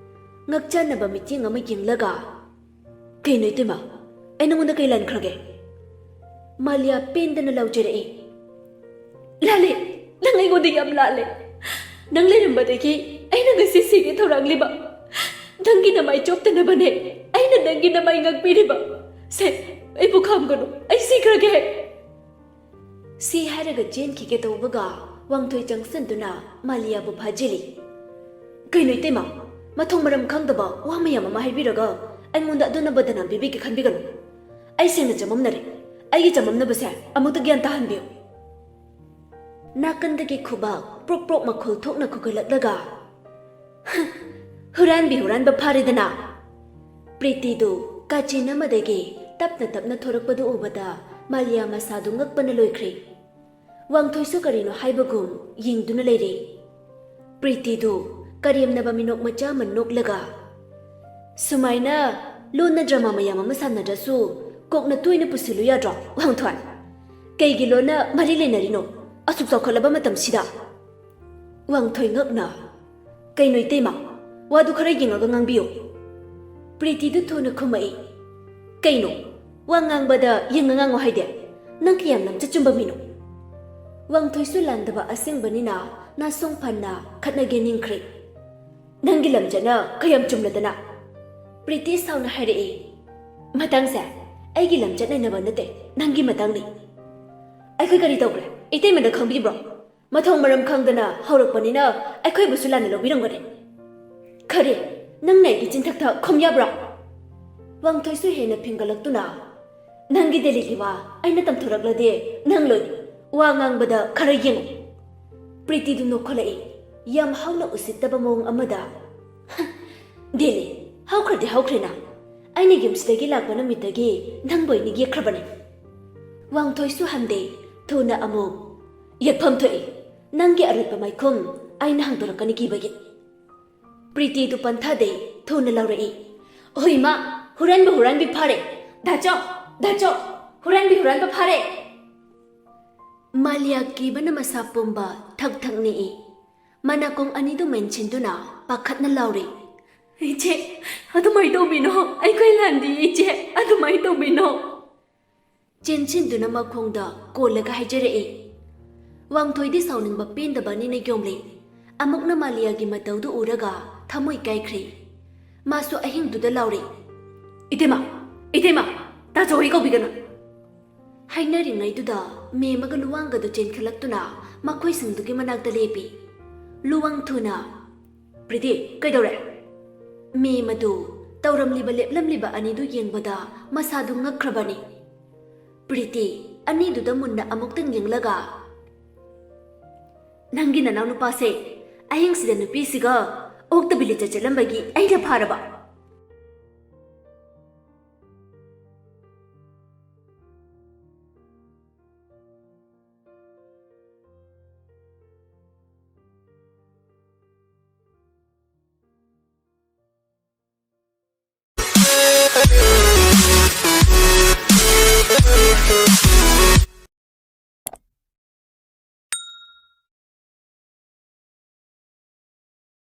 ꯉꯛꯆꯥꯟꯅꯕ ꯃꯤꯠꯌꯦꯡ ꯑꯃ ꯌꯦꯡꯂꯒ, "ꯀꯩꯅꯣ ꯏꯇꯩꯃ, ꯑꯩ ꯅꯉꯣꯟꯗ ꯀꯩ ꯂꯥꯟꯈ꯭ꯔꯒꯦ?" ꯃꯥꯂꯤꯌꯥ ꯄꯦꯟꯗꯅ ꯂꯥꯎꯖꯔꯛꯏ, "ꯂꯥꯜꯂꯦ, ꯅꯪ ꯑꯩꯉꯣꯟꯗ ꯌꯥꯝ ꯂꯥꯜꯂꯦ꯫ ꯅꯪ ꯂꯩꯔꯝꯕꯗꯒꯤ ꯑꯩꯅ ꯉꯁꯤ ꯁꯤꯒꯦ ꯊꯧꯔꯥꯡꯂꯤꯕ꯫ ꯅꯪꯒꯤ ꯅꯃꯥꯏ ꯆꯣꯞꯇꯅꯕꯅꯦ ꯑꯩꯅ ꯅꯪꯒꯤ ꯅꯃꯥꯏ ꯉꯥꯛꯄꯤꯔꯤꯕ꯫ ꯁꯦ, ꯑꯩꯕꯨ ꯈꯥꯝꯒꯅꯨ, ꯑꯩ ꯁꯤꯈ꯭ꯔꯒꯦ꯫" ꯁꯤ ꯍꯥꯏꯔꯒ ꯆꯦꯟꯈꯤꯒꯦ ꯇꯧꯕꯒ ꯋꯥꯡꯊꯣꯏ ꯆꯪꯁꯤꯟꯗꯨꯅ ꯃꯥꯂꯤꯌꯥꯕꯨ ꯐꯥꯖꯤꯜꯂꯤ꯫ "ꯀꯩꯅꯣ ꯏꯇꯩꯃ, ꯃꯊꯣꯡ ꯃꯔꯝ ꯈꯪꯗꯕ ꯋꯥ ꯃꯌꯥꯝ ꯑꯃ ꯍꯥꯏꯕꯤꯔꯒ ꯑꯩꯉꯣꯟꯗ ꯑꯗꯨꯅ ꯕꯗꯅꯥꯝ ꯄꯤꯕꯤꯒꯦ ꯈꯟꯕꯤꯒꯅꯨ꯫ ꯑꯩ ꯁꯦꯡꯅ ꯆꯃꯝꯅꯔꯦ꯫ ꯑꯩꯒꯤ ꯆꯃꯝꯅꯕꯁꯦ ꯑꯃꯨꯛꯇ ꯒ꯭ꯌꯥꯟ ꯇꯥꯍꯟꯕꯤꯌꯨ꯫" ꯅꯥꯀꯟꯗꯒꯤ ꯈꯨꯕꯥꯛ ꯄ꯭ꯔꯣꯛ ꯄ꯭ꯔꯣꯛ ꯃꯈꯣꯜ ꯊꯣꯛꯅ ꯈꯨꯒꯠꯂꯛꯂꯒ, "ꯍꯨꯔꯥꯟꯕꯤ ꯍꯨꯔꯥꯟꯕ ꯐꯥꯔꯦꯗꯅ!" ꯄ꯭ꯔꯤꯇꯤꯗꯨ ꯀꯥꯆꯤꯟ ꯑꯃꯗꯒꯤ ꯇꯞꯅ ꯇꯞꯅ ꯊꯣꯔꯛꯄꯗꯨ ꯎꯕꯗ ꯃꯥꯂꯤꯌꯥ ꯃꯁꯥꯗꯨ ꯉꯛꯄꯅ ꯂꯣꯏꯈ꯭ꯔꯦ꯫ ꯋꯥꯡꯊꯣꯏꯁꯨ ꯀꯔꯤꯅꯣ ꯍꯥꯏꯕꯒꯨꯝ ꯌꯦꯡꯗꯨꯅ ꯂꯩꯔꯦ꯫ ꯄ꯭ꯔꯤꯇꯤꯗꯨ ꯀꯔꯦꯝꯅꯕ ꯃꯤꯅꯣꯛ ꯃꯆꯥ ꯑꯃ ꯅꯣꯛꯂꯒ, "ꯁꯨꯃꯥꯏꯅ ꯂꯣꯟꯅ ꯗ꯭ꯔꯃꯥ ꯃꯌꯥꯝ ꯑꯃ ꯁꯥꯟꯅꯗ꯭ꯔꯁꯨ ꯀꯣꯛꯅ ꯇꯣꯏꯅ ꯄꯨꯁꯤꯜꯂꯨ ꯌꯥꯗ꯭ꯔꯣ, ꯋꯥꯡꯊꯣꯏ? ꯀꯩꯒꯤ ꯂꯣꯟꯅ ꯃꯔꯤ ꯂꯩꯅꯔꯤꯅꯣ, ꯑꯁꯨꯛ ꯆꯥꯎꯈꯠꯂꯕ ꯃꯇꯝꯁꯤꯗ?" ꯋꯥꯡꯊꯣꯏ ꯉꯛꯅ, "ꯀꯩꯅꯣ ꯏꯇꯩꯃ, ꯋꯥꯗꯨ ꯈꯔ ꯌꯦꯡꯉꯒ ꯉꯥꯡꯕꯤꯌꯨ꯫" ꯄ꯭ꯔꯤꯇꯤꯗꯨ ꯊꯨꯅ ꯈꯨꯝꯃꯛꯏ, "ꯀꯩꯅꯣ, ꯋꯥ ꯉꯥꯡꯕꯗ ꯌꯦꯡꯉ ꯉꯥꯡꯉꯣ ꯍꯥꯏꯗꯦ? ꯅꯪ ꯀꯌꯥꯝ ꯂꯝꯆꯠ ꯆꯨꯝꯕ ꯃꯤꯅꯣ?" ꯋꯥꯡꯊꯣꯏꯁꯨ ꯂꯥꯟꯗꯕ ꯑꯁꯦꯡꯕꯅꯤꯅ ꯅꯥꯁꯣꯡ ꯐꯟꯅ ꯈꯠꯅꯒꯦ ꯅꯤꯡꯈ꯭ꯔꯦ꯫ "ꯅꯪꯒꯤ ꯂꯝꯆꯠꯅ ꯀꯌꯥꯝ ꯆꯨꯝꯂꯗꯅ?" ꯄ꯭ꯔꯤꯇꯤ ꯁꯥꯎꯅ ꯍꯥꯏꯔꯛꯏ꯫ "ꯃꯇꯥꯡꯁꯦ ꯑꯩꯒꯤ ꯂꯝꯆꯠ ꯅꯩꯅꯕ ꯅꯠꯇꯦ, ꯅꯪꯒꯤ ꯃꯇꯥꯡꯅꯤ꯫" "ꯑꯩꯈꯣꯏ ꯀꯔꯤ ꯇꯧꯈ꯭ꯔꯦ? ꯏꯇꯩꯃꯅ ꯈꯪꯕꯤꯕ꯭ꯔꯣ? ꯃꯊꯣꯡ ꯃꯔꯝ ꯈꯪꯗꯅ ꯍꯧꯔꯛꯄꯅꯤꯅ ꯑꯩꯈꯣꯏꯕꯨꯁꯨ ꯂꯥꯟꯅ ꯂꯧꯕꯤꯔꯝꯒꯅꯤ꯫" "ꯈꯔꯦ, ꯅꯪꯅ ꯑꯩꯒꯤ ꯆꯤꯟꯊꯛꯇ ꯈꯨꯝ ꯌꯥꯕ꯭ꯔꯥ?" ꯋꯥꯡꯊꯣꯏꯁꯨ ꯍꯦꯟꯅ ꯐꯤꯡꯒꯠꯂꯛꯇꯨꯅ, "ꯅꯪꯒꯤ ꯗꯦꯜꯂꯤꯒꯤ ꯋꯥ ꯑꯩꯅ ꯇꯝꯊꯣꯔꯛꯂꯗꯤ ꯅꯪ ꯂꯣꯏ꯫ ꯋꯥ ꯉꯥꯡꯕꯗ ꯈꯔ ꯌꯦꯡꯉꯨ꯫" ꯄ꯭ꯔꯤꯇꯤꯗꯨ ꯅꯣꯛꯈꯠꯂꯛꯏ, ꯌꯥꯝ ꯍꯧꯅ ꯎꯁꯤꯠꯇꯕ ꯃꯑꯣꯡ ꯑꯃꯗ꯫ "ꯗꯦꯜꯂꯤ ꯍꯧꯈ꯭ꯔꯗꯤ ꯍꯧꯈ꯭ꯔꯦꯅ꯫ ꯑꯩꯅ ꯌꯨꯝꯁꯤꯗꯒꯤ ꯂꯥꯛꯄ ꯅꯨꯃꯤꯠꯇꯒꯤ ꯅꯪꯕꯨ ꯑꯩꯅ ꯌꯦꯛꯈ꯭ꯔꯕꯅꯤ꯫" ꯋꯥꯡꯊꯣꯏꯁꯨ ꯍꯟꯗꯦ, ꯊꯨꯅ ꯑꯃꯨꯛ, "ꯌꯦꯛꯐꯝ ꯊꯣꯛꯏ꯫ ꯅꯪꯒꯤ ꯑꯔꯣꯠꯄ ꯃꯥꯏꯈꯨꯝ ꯑꯩꯅ ꯍꯥꯡꯗꯣꯔꯛꯀꯅꯤ ꯀꯤꯕꯒꯤ꯫" ꯄ꯭ꯔꯤꯇꯤꯗꯨ ꯄꯟꯊꯥꯗꯦ, ꯊꯨꯅ ꯂꯥꯎꯔꯛꯏ, "ꯍꯣꯏ ꯏꯃꯥ, ꯍꯨꯔꯥꯟꯕ ꯍꯨꯔꯥꯟꯕꯤ ꯐꯥꯔꯦ꯫ ꯗꯥꯆꯧ, ꯗꯥꯆꯧ, ꯍꯨꯔꯥꯟꯕꯤ ꯍꯨꯔꯥꯟꯕ ꯐꯥꯔꯦ!" ꯃꯥꯂꯤꯌꯥ ꯀꯤꯕꯅ ꯃꯁꯥ ꯄꯨꯝꯕ ꯊꯛ ꯊꯛ ꯅꯤꯛꯏ꯫ ꯃꯅꯥꯀꯣꯡ ꯑꯅꯤꯗꯨ ꯃꯦꯟꯁꯤꯟꯗꯨꯅ ꯄꯥꯈꯠꯅ ꯂꯥꯎꯔꯤ, "ꯏꯆꯦ, ꯑꯗꯨꯃꯥꯏꯅ ꯇꯧꯕꯤꯅꯣ꯫ ꯑꯩꯈꯣꯏ ꯂꯥꯟꯗꯤ, ꯏꯆꯦ, ꯑꯗꯨꯃꯥꯏꯅ ꯇꯧꯕꯤꯅꯣ꯫" ꯆꯦꯟꯁꯤꯟꯗꯨꯅ ꯃꯈꯣꯡꯗ ꯀꯣꯜꯂꯒ ꯍꯥꯏꯖꯔꯛꯏ꯫ ꯋꯥꯡꯊꯣꯏꯗꯤ ꯁꯥꯎꯅꯤꯡꯕ ꯄꯦꯟꯗꯕ ꯑꯅꯤꯅ ꯌꯣꯝꯂꯤ꯫ ꯑꯃꯨꯛꯅ ꯃꯥꯂꯤꯌꯥꯒꯤ ꯃꯇꯧꯗꯨ ꯎꯔꯒ ꯊꯃꯣꯏ ꯀꯥꯏꯈ꯭ꯔꯦ꯫ ꯃꯥꯁꯨ ꯑꯍꯤꯡꯗꯨꯗ ꯂꯥꯎꯔꯤ, "ꯏꯇꯩꯃ, ꯏꯇꯩꯃ, ꯇꯥꯆꯧ ꯍꯣꯏ ꯀꯧꯕꯤꯒꯅꯨ!" ꯍꯥꯏꯅꯔꯤꯉꯩꯗꯨꯗ ꯃꯦꯝꯃꯒ ꯂꯨꯋꯥꯡꯒꯗꯨ ꯆꯦꯟꯈꯠꯂꯛꯇꯨꯅ ꯃꯈꯣꯏꯁꯤꯡꯗꯨꯒꯤ ꯃꯅꯥꯛꯇ ꯂꯦꯞꯄꯤ꯫ ꯂꯨꯋꯥꯡ ꯊꯨꯅ, "ꯄ꯭ꯔꯤꯇꯤ, ꯀꯩꯗꯧꯔꯦ?" ꯃꯦꯝꯃꯗꯨ ꯇꯧꯔꯝꯂꯤꯕ ꯂꯦꯞꯂꯝꯂꯤꯕ ꯑꯅꯤꯗꯨ ꯌꯦꯡꯕꯗ ꯃꯁꯥꯗꯨ ꯉꯛꯈ꯭ꯔꯕꯅꯤ꯫ ꯄ꯭ꯔꯤꯇꯤ ꯑꯅꯤꯗꯨꯗ ꯃꯨꯟꯅ ꯑꯃꯨꯛꯇꯪ ꯌꯦꯡꯂꯒ, "ꯅꯪꯒꯤ ꯅꯅꯥꯎꯅꯨꯄꯥꯁꯦ ꯑꯍꯤꯡꯁꯤꯗ ꯅꯨꯄꯤꯁꯤꯒ ꯑꯣꯛꯇꯕꯤ ꯂꯤꯆꯠ ꯆꯠꯂꯝꯕꯒꯤ ꯑꯩꯅ ꯐꯥꯔꯕ?"